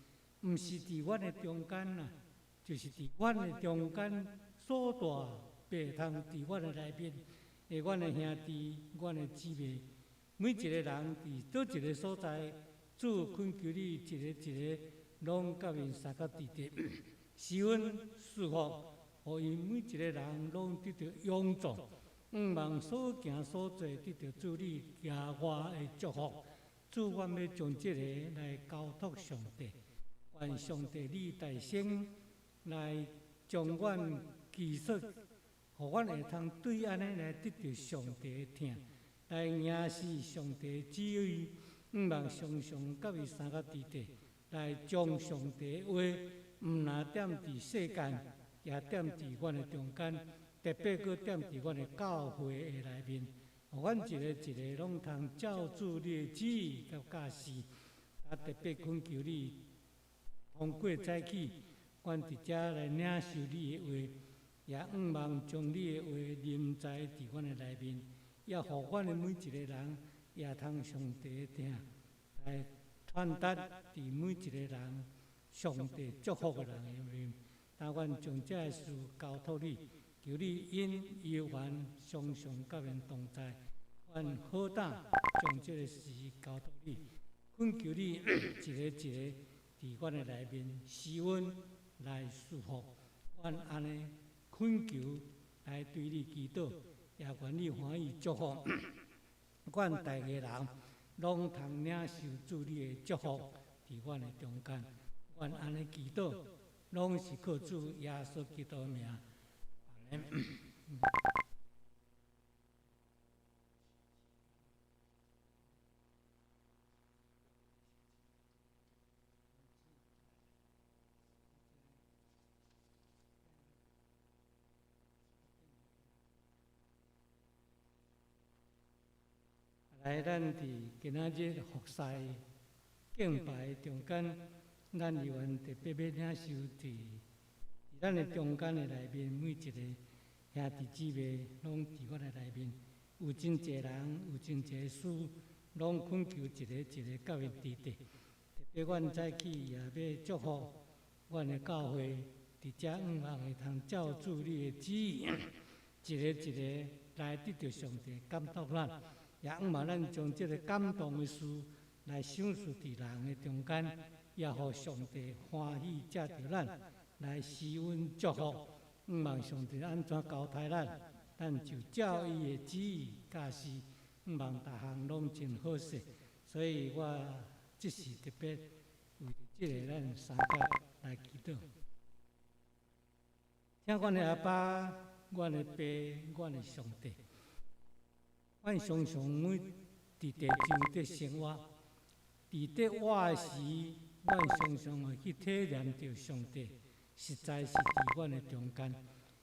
毋是佇阮的中間啦，就是佇阮的中間所帶，袂通佇阮的內面的阮的兄弟、阮的姊妹，每一個人佇佗一个所在，主懇求你一个一個攏佮𪜶相佮佇地，賜恩賜福，予𪜶每一个人攏得著勇壯，向望所行所做得著主你額外的祝福。主，阮欲將這个來交託上帝。願上帝你代先來將阮技術，予阮會通對按呢來得著上帝的疼，來迎視上帝的旨意，向望常常佮伊相佮佇地，來將上帝的話，毋若踮佇世間，也踮佇阮的中間，特別閣踮佇阮的教會的內面，予予阮一个一个攏通照主你的旨意佮教示，啊，特别恳求你通过早起，阮伫遮来领受你的话，也向望将你的话临在伫阮的内面，也予阮的每一个人也通上帝的疼来传达伫每一个人上帝祝福的人的面。但愿将这个事交托你，求你因犹原常常佮𪜶同在。阮好胆将这个事交托你，恳求你一个一个伫阮的内面施恩来赐福。阮按呢恳求来对你祈祷，也愿你欢喜祝福。阮逐个人攏通领受主你的祝福伫阮的中间。阮按呢祈祷，攏是靠主耶稣基督的名。阿們。來，咱佇今仔日服侍敬拜中間，咱猶原特別欲領受佇咱的中間的內面，每一個兄弟姊妹攏佇阮的內面，有真濟人，有真濟事，攏懇求一個一個佮𪜶佇佇。特別阮早起也欲祝福阮的教會，佇遮向望會通照主你的旨意，一個一個來得著上帝感動咱。也向望咱將這個感動的事來賞賜佇人的中間，也予上帝歡喜藉著咱來施恩祝福。向望上帝按怎交代咱，咱就照伊的旨意教示。向望逐項攏真好勢，所以我這是特別為著這個咱三甲來祈禱。聽阮的阿爸，阮的爸，阮的上帝。阮常常每佇地上佇生活，佇佇活的時，阮常常會去體驗著上帝，實在是佇阮的中間，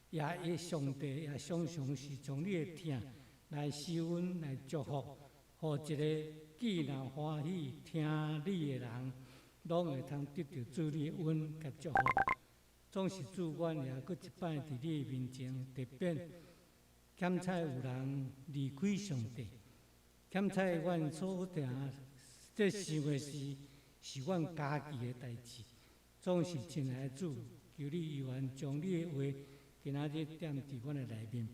也會上帝也常常是將你的疼來施恩來祝福，予一個既若歡喜聽你的人，攏會通得著主你的恩佮祝福。總是主，阮也閣一擺佇你的面前特別。檢查有人離開上帝，檢查阮所定這想的事是阮家己的代誌。總是親愛的主，求你猶原將你的話今仔日踮佇阮的內面，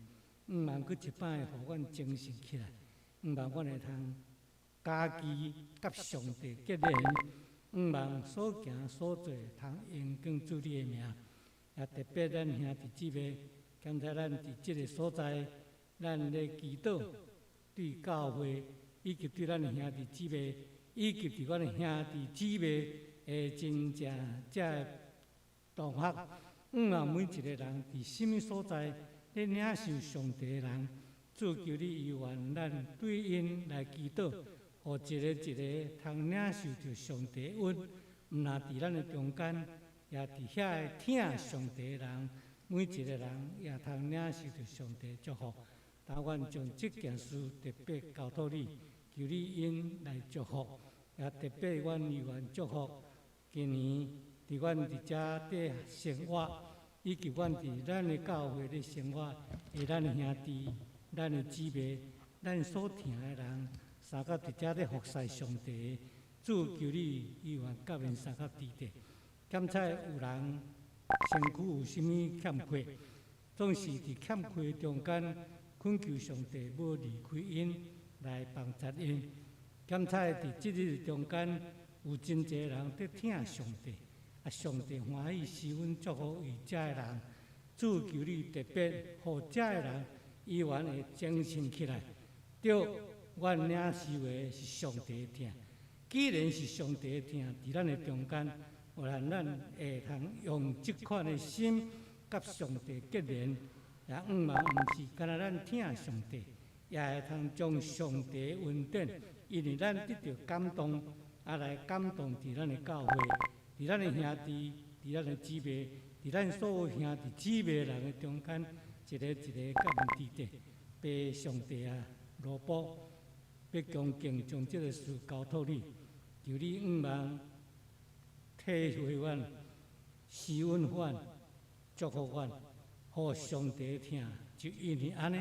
毋望閣一擺予阮精神起來，毋望阮會通家己佮上帝結連，毋望所行所做通榮光主你的名。也特別咱兄弟姊妹。剛才咱佇這个所在，咱咧祈禱，對教會以及對咱的兄弟姊妹，以及佇阮的兄弟姊妹的真正這同學，向望每一個人佇啥物所在咧領受上帝的人，主求你猶原咱對𪜶來祈禱，予一個一個通領受著上帝恩，毋但佇咱的中間，也佇遐个疼上帝的人。每一個人也通領受著上帝祝福。但願將這件事特別交託你，求你恩來祝福，也特別阮猶原祝福。今年佇阮佇遮佇生活，以及阮佇咱的教會咧生活的咱的兄弟、咱的姊妹、咱所疼的人，相佮佇遮咧服侍上帝。主求你猶原佮𪜶相佮佇佇，檢查有人。身軀有啥物欠缺，總是佇欠缺中間，懇求上帝無離開𪜶來幫助𪜶。檢查佇這日中間，有真濟人佇疼上帝，啊，上帝歡喜施恩祝福為遮的人。主求你特別予遮的人猶原會精神起來。對，阮領受的是上帝的疼，既然是上帝的疼，佇咱的中間。予咱會通用這款的心佮上帝結連，也向望毋是干焦咱疼上帝，也會通將上帝的恩典，因為咱得著感動，啊來感動佇咱的教會，佇咱的兄弟，佇咱的姊妹，佇咱所有兄弟姊妹人的中間，一個一個佮𪜶佇佇，爸上帝啊，罗卜，欲恭敬将这个事交托你，求你向望体会阮、施恩阮、祝福阮，予上帝疼，就因为按呢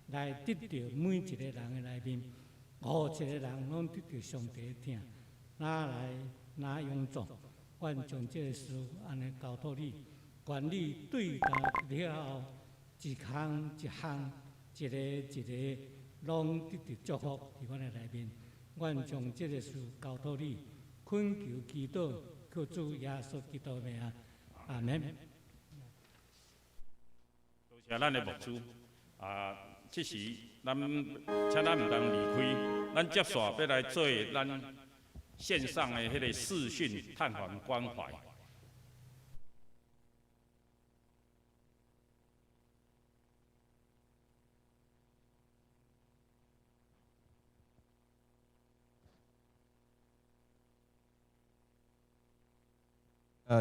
来得著每一个人的内面，予一个人拢得著上帝疼，哪来哪勇壮。阮将这个事按呢交托你，愿你对待了后，一项一项，一个一个，拢得著祝福伫阮的内面。阮将这个事交托你，恳求祈祷，靠主耶稣基督的名，阿门。多谢咱的牧师啊！这时咱请咱毋通离开，咱接续欲来做咱线上的彼个视讯探访关怀。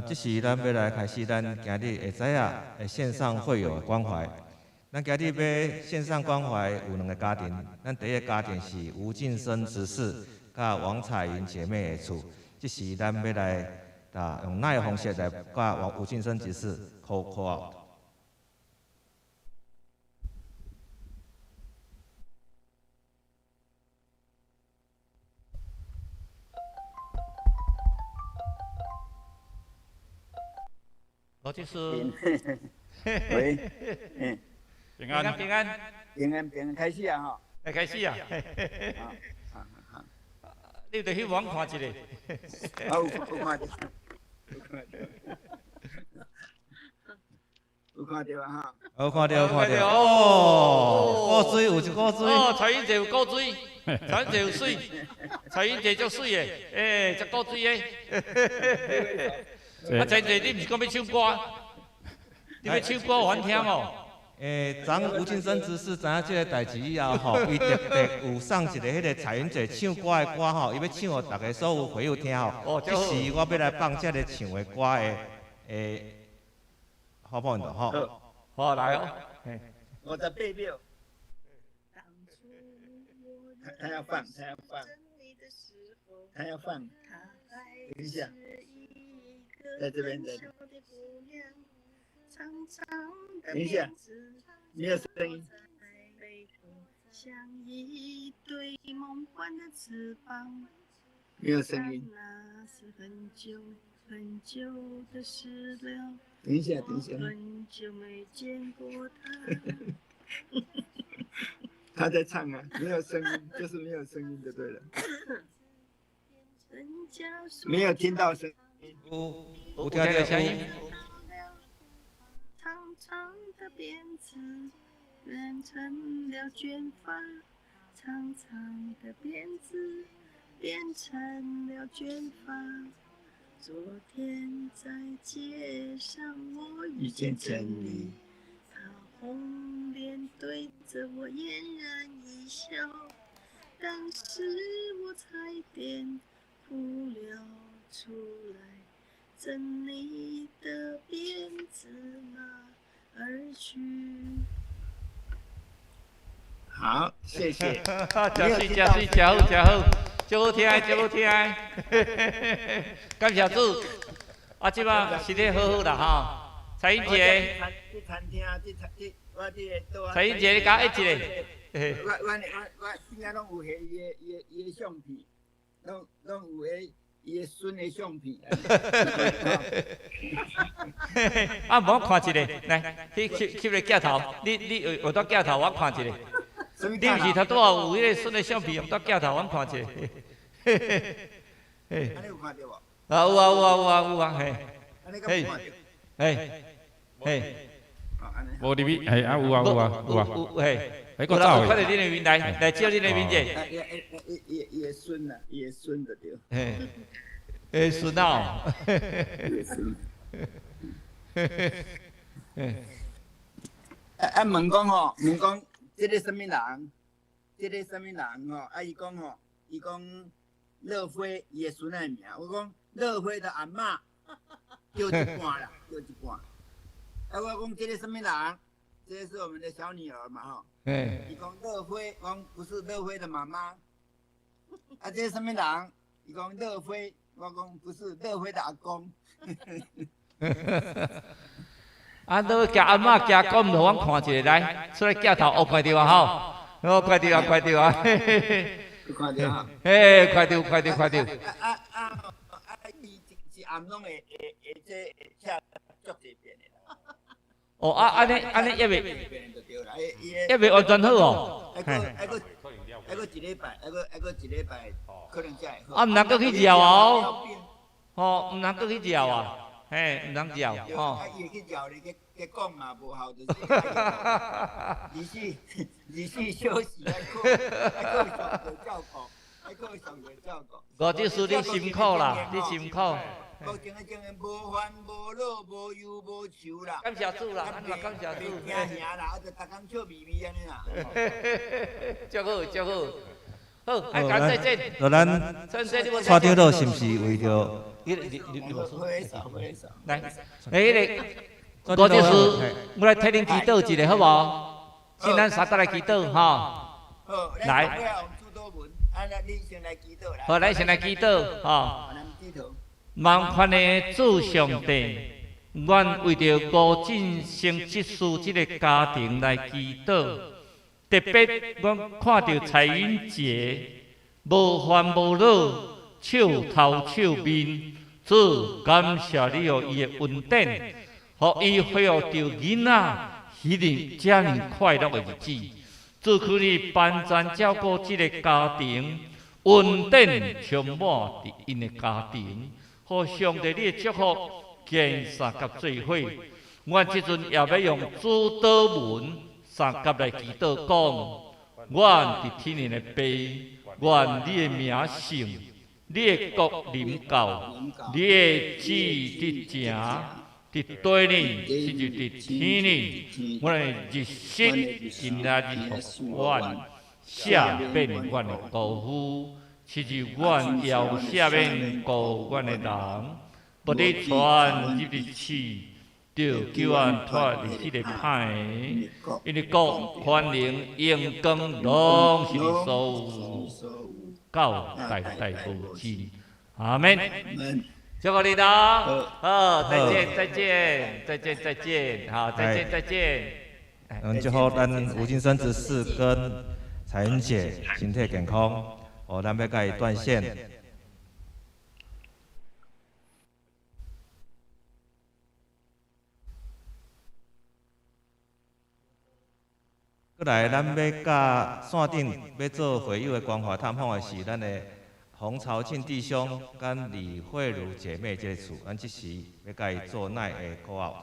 这时咱欲来开始咱今日会知影的线上会友关怀。咱今日欲线上关怀有两个家庭，咱第一个家庭是吴晋生执事佮王彩云姐妹的厝。这时咱欲来啊用哪个方式来佮王吴晋生执事 call call out。罗执事，喂，嗯，平安平安，平安平安，开始啊吼，来开始啊，好好好，你著去网看一下。啊有有看著，有看著，有看著啊哈，有看著有看著，哦，古水有一古水。哦，蔡英姐有古水，蔡英姐有水，蔡英姐足水的，欸，足古水的。啊，蔡英姐，你毋是讲欲唱歌？你欲唱歌予阮听无？欸，昨吴晋生执事知影这个代志以后吼，伊特别有送一个彼个彩云姐唱歌的歌吼，伊欲唱予逐家所有会友听吼。哦，这时我欲来放这个唱的歌的，欸，好不好？吼。好，来哦。 58秒。他要放，他要放，他要放。等一下，在这边，在这边。等一下，没有声音。没有声音。等一下，等一下。他在唱啊，没有声音，就是没有声音就对了。没有听到声音。有听到声音。长长的辫子变成了卷发，长长的辫子变成了卷发。昨天在街上我遇见你，他红脸对着我嫣然一笑，当时我差点哭了出来。赠你的辫子哪儿去？好，谢谢。真水，真水，真好，真好，足好听，足好听。感谢主。啊，这摆身体好好啦吼。蔡英杰。这餐厅，这餐这我这个桌。蔡英杰，你共我一个。我我我我边仔拢有彼伊的伊的伊的相片，拢拢有彼伊的孙的相片。啊，无我看一下，来，去翕翕个镜头，你你有有带镜头，我看一下。你毋是头拄仔有彼个孙的相片，用带镜头，阮看一下。嘿。按呢有看著无？啊，有啊有啊有啊有啊，嘿。按呢敢有看著？嘿。嘿。无入去，嘿啊有啊有啊有啊。有嘿。彼阁走看著恁的面来，来照恁的面者。伊伊伊伊的孙啊，伊的孙就对。嘿。欸，孙啊！孙。啊啊！问讲吼，问讲这个啥物人？这个啥物人吼？啊，伊讲吼，伊讲乐辉伊的孙仔名。我讲乐辉的阿嬷，对一半啦，对一半。啊，我讲这个啥物人？這是我們的小女兒嘛吼。嘿。伊講樂輝，講不是樂輝的媽媽。啊，這是啥物人？伊講樂輝，我講不是樂輝的阿公。啊，你行阿嬤行講，予阮看一下來，出來鏡頭，哦，看著啊吼，哦，看著啊，看著啊，嘿嘿嘿。看著啊。嘿，看著，看著，看著。啊啊啊！伊一暗攏會會會這會聽足濟遍的啦。哦，啊，按呢按呢，猶未，猶未完全好哦。還閣還閣還閣一禮拜，還閣還閣一禮拜，可能才會好。啊，毋通閣去嚼哦。吼，毋通閣去嚼啊。嘿，毋通嚼吼。啊，伊會去嚼咧，去去講嘛無效，就是24小時愛靠愛靠上帝照顧，愛靠上帝照顧。吳執事，你辛苦啦，你辛苦。目前的情形無煩無惱無憂無愁啦。感謝主啦，咱嘛感謝主。袂驚嚇啦，啊，就逐工笑眯眯按呢啦。足好，足好。好，愛感謝這。就咱蔡長老是毋是為著？來，欸，彼個吳執事，我來替恁祈禱一下，好無？請咱三個來祈禱，吼。好，來。好，咱先來祈禱，吼。萬款的主上帝，阮為著吳進生執事這个家庭來祈禱，特別阮看著蔡英杰無煩無惱，笑頭笑面，主感謝你予伊的恩典，予伊恢復著囡仔彼日遮爾快樂的日子。主求你幫贊照顧這个家庭，恩典充滿佇𪜶的家庭。予上帝你的祝福，堅相佮做伙。阮這陣也欲用主禱文相佮來祈禱，講：阮佇天頂的父，願你的名聖，你的國臨到，你的旨佇成，佇地呢，親像佇天呢。阮的日食今仔日予阮，赦免阮的辜負。親像阮也有赦免辜負阮的人，無得傳入去試，著救阮脫離彼個歹的，因為國、權能、榮光，攏是你所有，到代代無盡。阿們。祝福你咯。好，再見，再見，再見，再見，好，再見，再見。嗯，祝福咱吳金生執事跟彩雲姐身體健康。哦，咱欲共伊斷線。過來，咱欲佮線頂欲做會友的關懷探訪的是咱的洪朝慶弟兄佮李慧茹姐妹這个厝，咱這時欲共伊做 LINE 的 call out。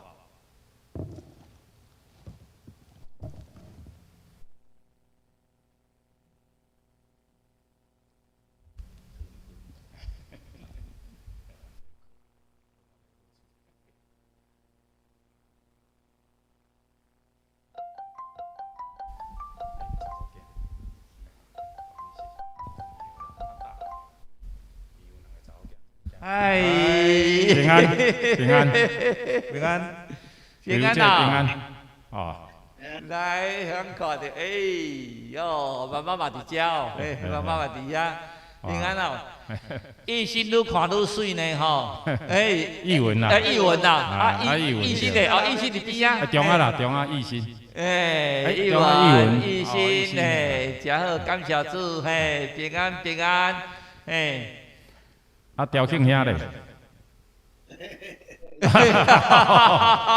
哎，平安，平安，平安，平安平安，哦。來，響看著，哎喲，媽媽嘛佇遮哦，嘿，媽媽嘛佇遐，平安哦。醫生愈看愈媠呢，吼，哎，藝文啦，藝文啦，啊，醫生咧，哦，醫生佇邊仔。中啊啦，中啊，醫生。哎，藝文，醫生，嘿，誠好，感謝主，嘿，平安，平安，嘿。啊，調慶兄咧。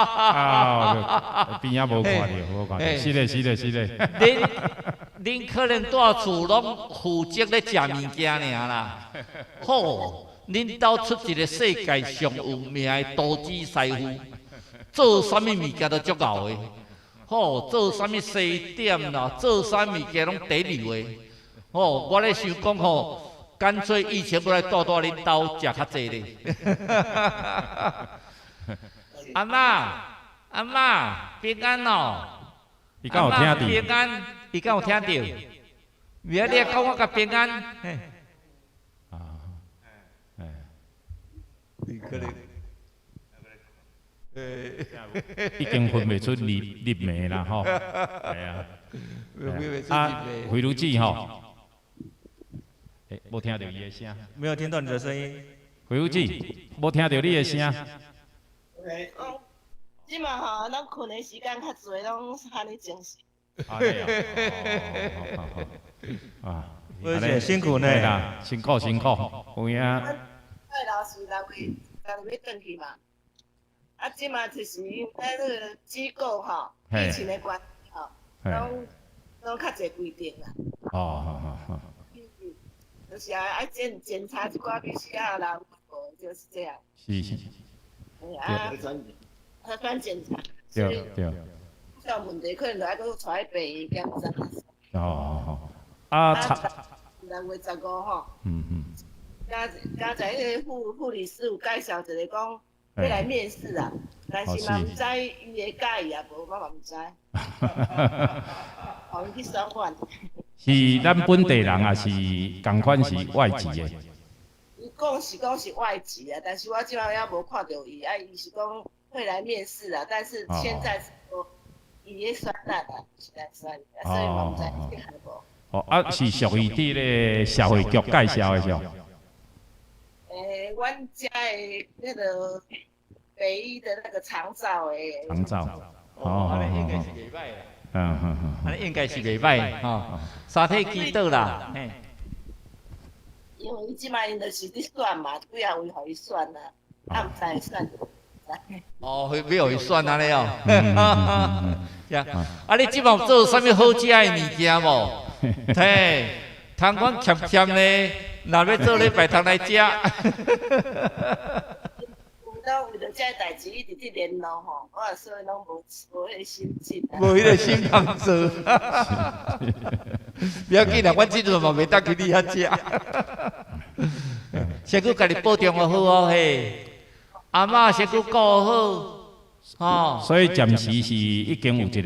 啊，邊仔無看著，無看著，是嘞，是嘞，是嘞。恁可能蹛厝攏負責咧食物件爾啦。好，恁兜出一個世界上有名的投資師傅，做啥物物件都足𠢕的。好，做啥物西點啦，做啥物件攏第一流的。好，我咧想講吼。乾脆以前欲來蹛蹛恁兜食較濟咧。阿嬤，阿嬤，平安哦。伊敢有聽著？平安，伊敢有聽著？袂啊，你講我共平安。啊，哎。你可能。已經分袂出日日暝啦吼，係啊。啊，惠如姊吼，欸，無聽著伊的聲。沒有聽到你的聲音。惠如姊，無聽著你的聲。哦，這馬吼，咱睏的時間較濟，攏按呢精神。哦，好好啊，惠姐辛苦呢。啦，辛苦辛苦，有影。拜六是6月，6月轉去嘛。啊，這馬就是因為那個機構吼，疫情的關係吼，攏較濟規定啦。哦，好好好。就是啊，愛檢查一寡 PCR 啦，就是這樣。是是。啊，核酸檢查。對對。有問題可能就愛閣帶去病院檢查。哦哦哦。啊，6月15吼。嗯嗯。剛才彼個護理師有介紹一個講欲來面試啊，但是嘛毋知伊會佮意抑無，我嘛毋知。予𪜶去選選。是咱本地人，抑是仝款是外籍的？伊講是外籍啊，但是我這擺猶無看著伊，啊，伊是講會來面試啊，但是現在是說伊咧選咱啊，毋是咱選，所以嘛毋知適合無。哦，啊，是屬於佇咧社會局介紹的是？欸，阮遮的那個北醫的那個長照的。長照。哦，按呢應該是袂䆀啦。嗯嗯嗯。按呢應該是袂䆀吼，三體祈禱啦。嘿。因為伊這擺𪜶就是佇選嘛，幾仔位予伊選啊，啊毋知會選。哦，欲予伊選按呢哦。啊，你這擺有做啥物好食的物件無？嘿，通講欠欠呢，若欲做禮拜通來食。攏為著這个代誌一直佇聯絡吼，我所以攏無彼个心情。無彼个心通做。不要緊啦，阮這陣嘛袂當去你遐食。先閣家己保重好哦嘿，阿嬤先閣顧好，吼。所以暫時是已經有一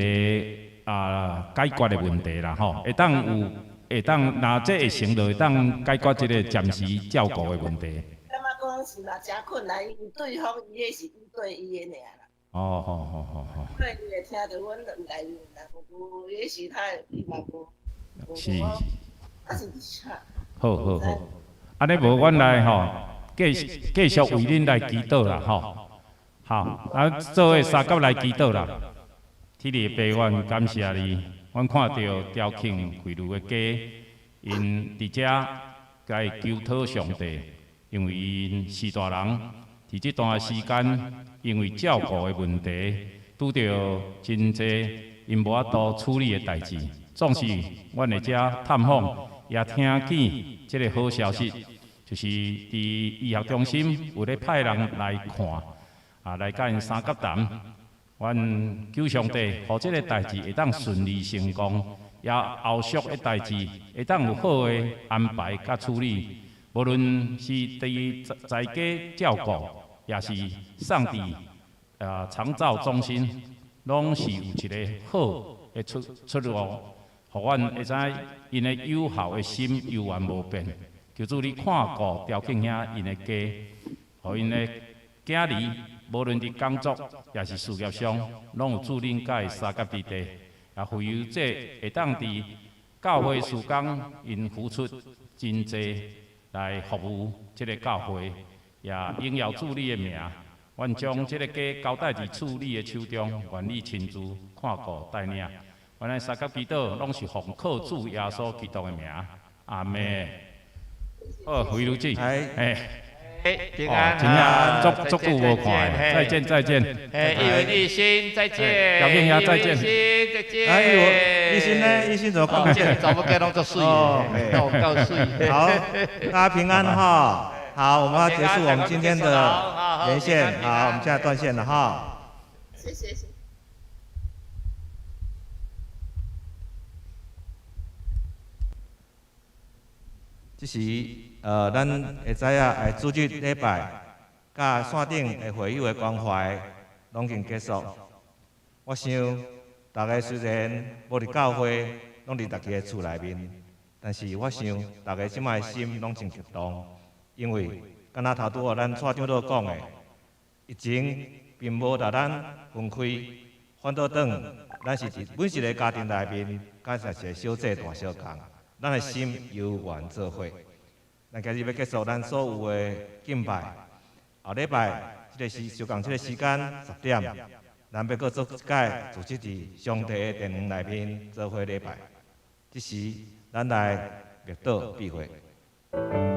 個啊解決的問題啦吼，會當有會當，若這會成就會當解決這個暫時照顧的問題。感覺講是嘛誠困難，因為對方伊彼是一對一的爾啦。哦，好好好好。所以伊會聽著阮內面啦，有也許他伊嘛無。是。啊是。好好好，按呢無阮來吼，繼續為恁來祈禱啦吼。好，咱做伙相佮來祈禱啦。天父爸，阮感謝你，阮看著兆慶惠如的家，𪜶佇遮來求討上帝，因為𪜶是大人，佇這段時間，因為照顧的問題，拄著真濟𪜶無法度處理的代誌。總是，阮會遮探訪，也聽見這個好消息，就是佇醫學中心有咧派人來看，啊，來佮𪜶相佮談。阮求上帝，予這個代誌會當順利成功，也後續的代誌會當有好的安排佮處理。無論是佇在家照顧，也是送佇長照中心，攏是有一個好的出路。予阮會知𪜶的友好的心猶原無變。求主你看顧兆慶兄𪜶的家，予𪜶的囝兒，無論佇工作抑是事業上，攏有主恁佮伊相佮佇地，也惠如姐會當佇教會事工，𪜶付出真濟來服務這个教會，也榮耀主你的名。阮將這个家交代佇主你的手中，願你親自看顧帶領。阮來相佮祈禱，攏是奉靠主耶穌基督的名，阿們。好，惠如姊，哎，平安，真正足足久無看，再見再見。哎，一文立新，再見。小慶兄再見。再見。哎，我立新呢？立新怎麼看不見？找不見，攏足媠的，夠媠。好，大家平安哈。好，我們要結束我們今天的連線。好，我們現在斷線了哈。謝謝。這時，咱會知影，主日禮拜，佮線頂的會友的關懷，攏已經結束。我想，逐家雖然無佇教會，攏佇家己的厝內面，但是我想，逐家這擺心攏真激動，因為敢若頭拄仔咱蔡長老講的，疫情並無共咱分開，反倒轉，咱是佇每一个家庭內面，敢若是一個小姊大小仝，咱的心猶原做伙。咱今日欲結束咱所有的敬拜，後禮拜這个時相仝這个時間10點，咱欲閣做一擺組織佇上帝的殿內面做伙禮拜。這時，咱來默禱閉會。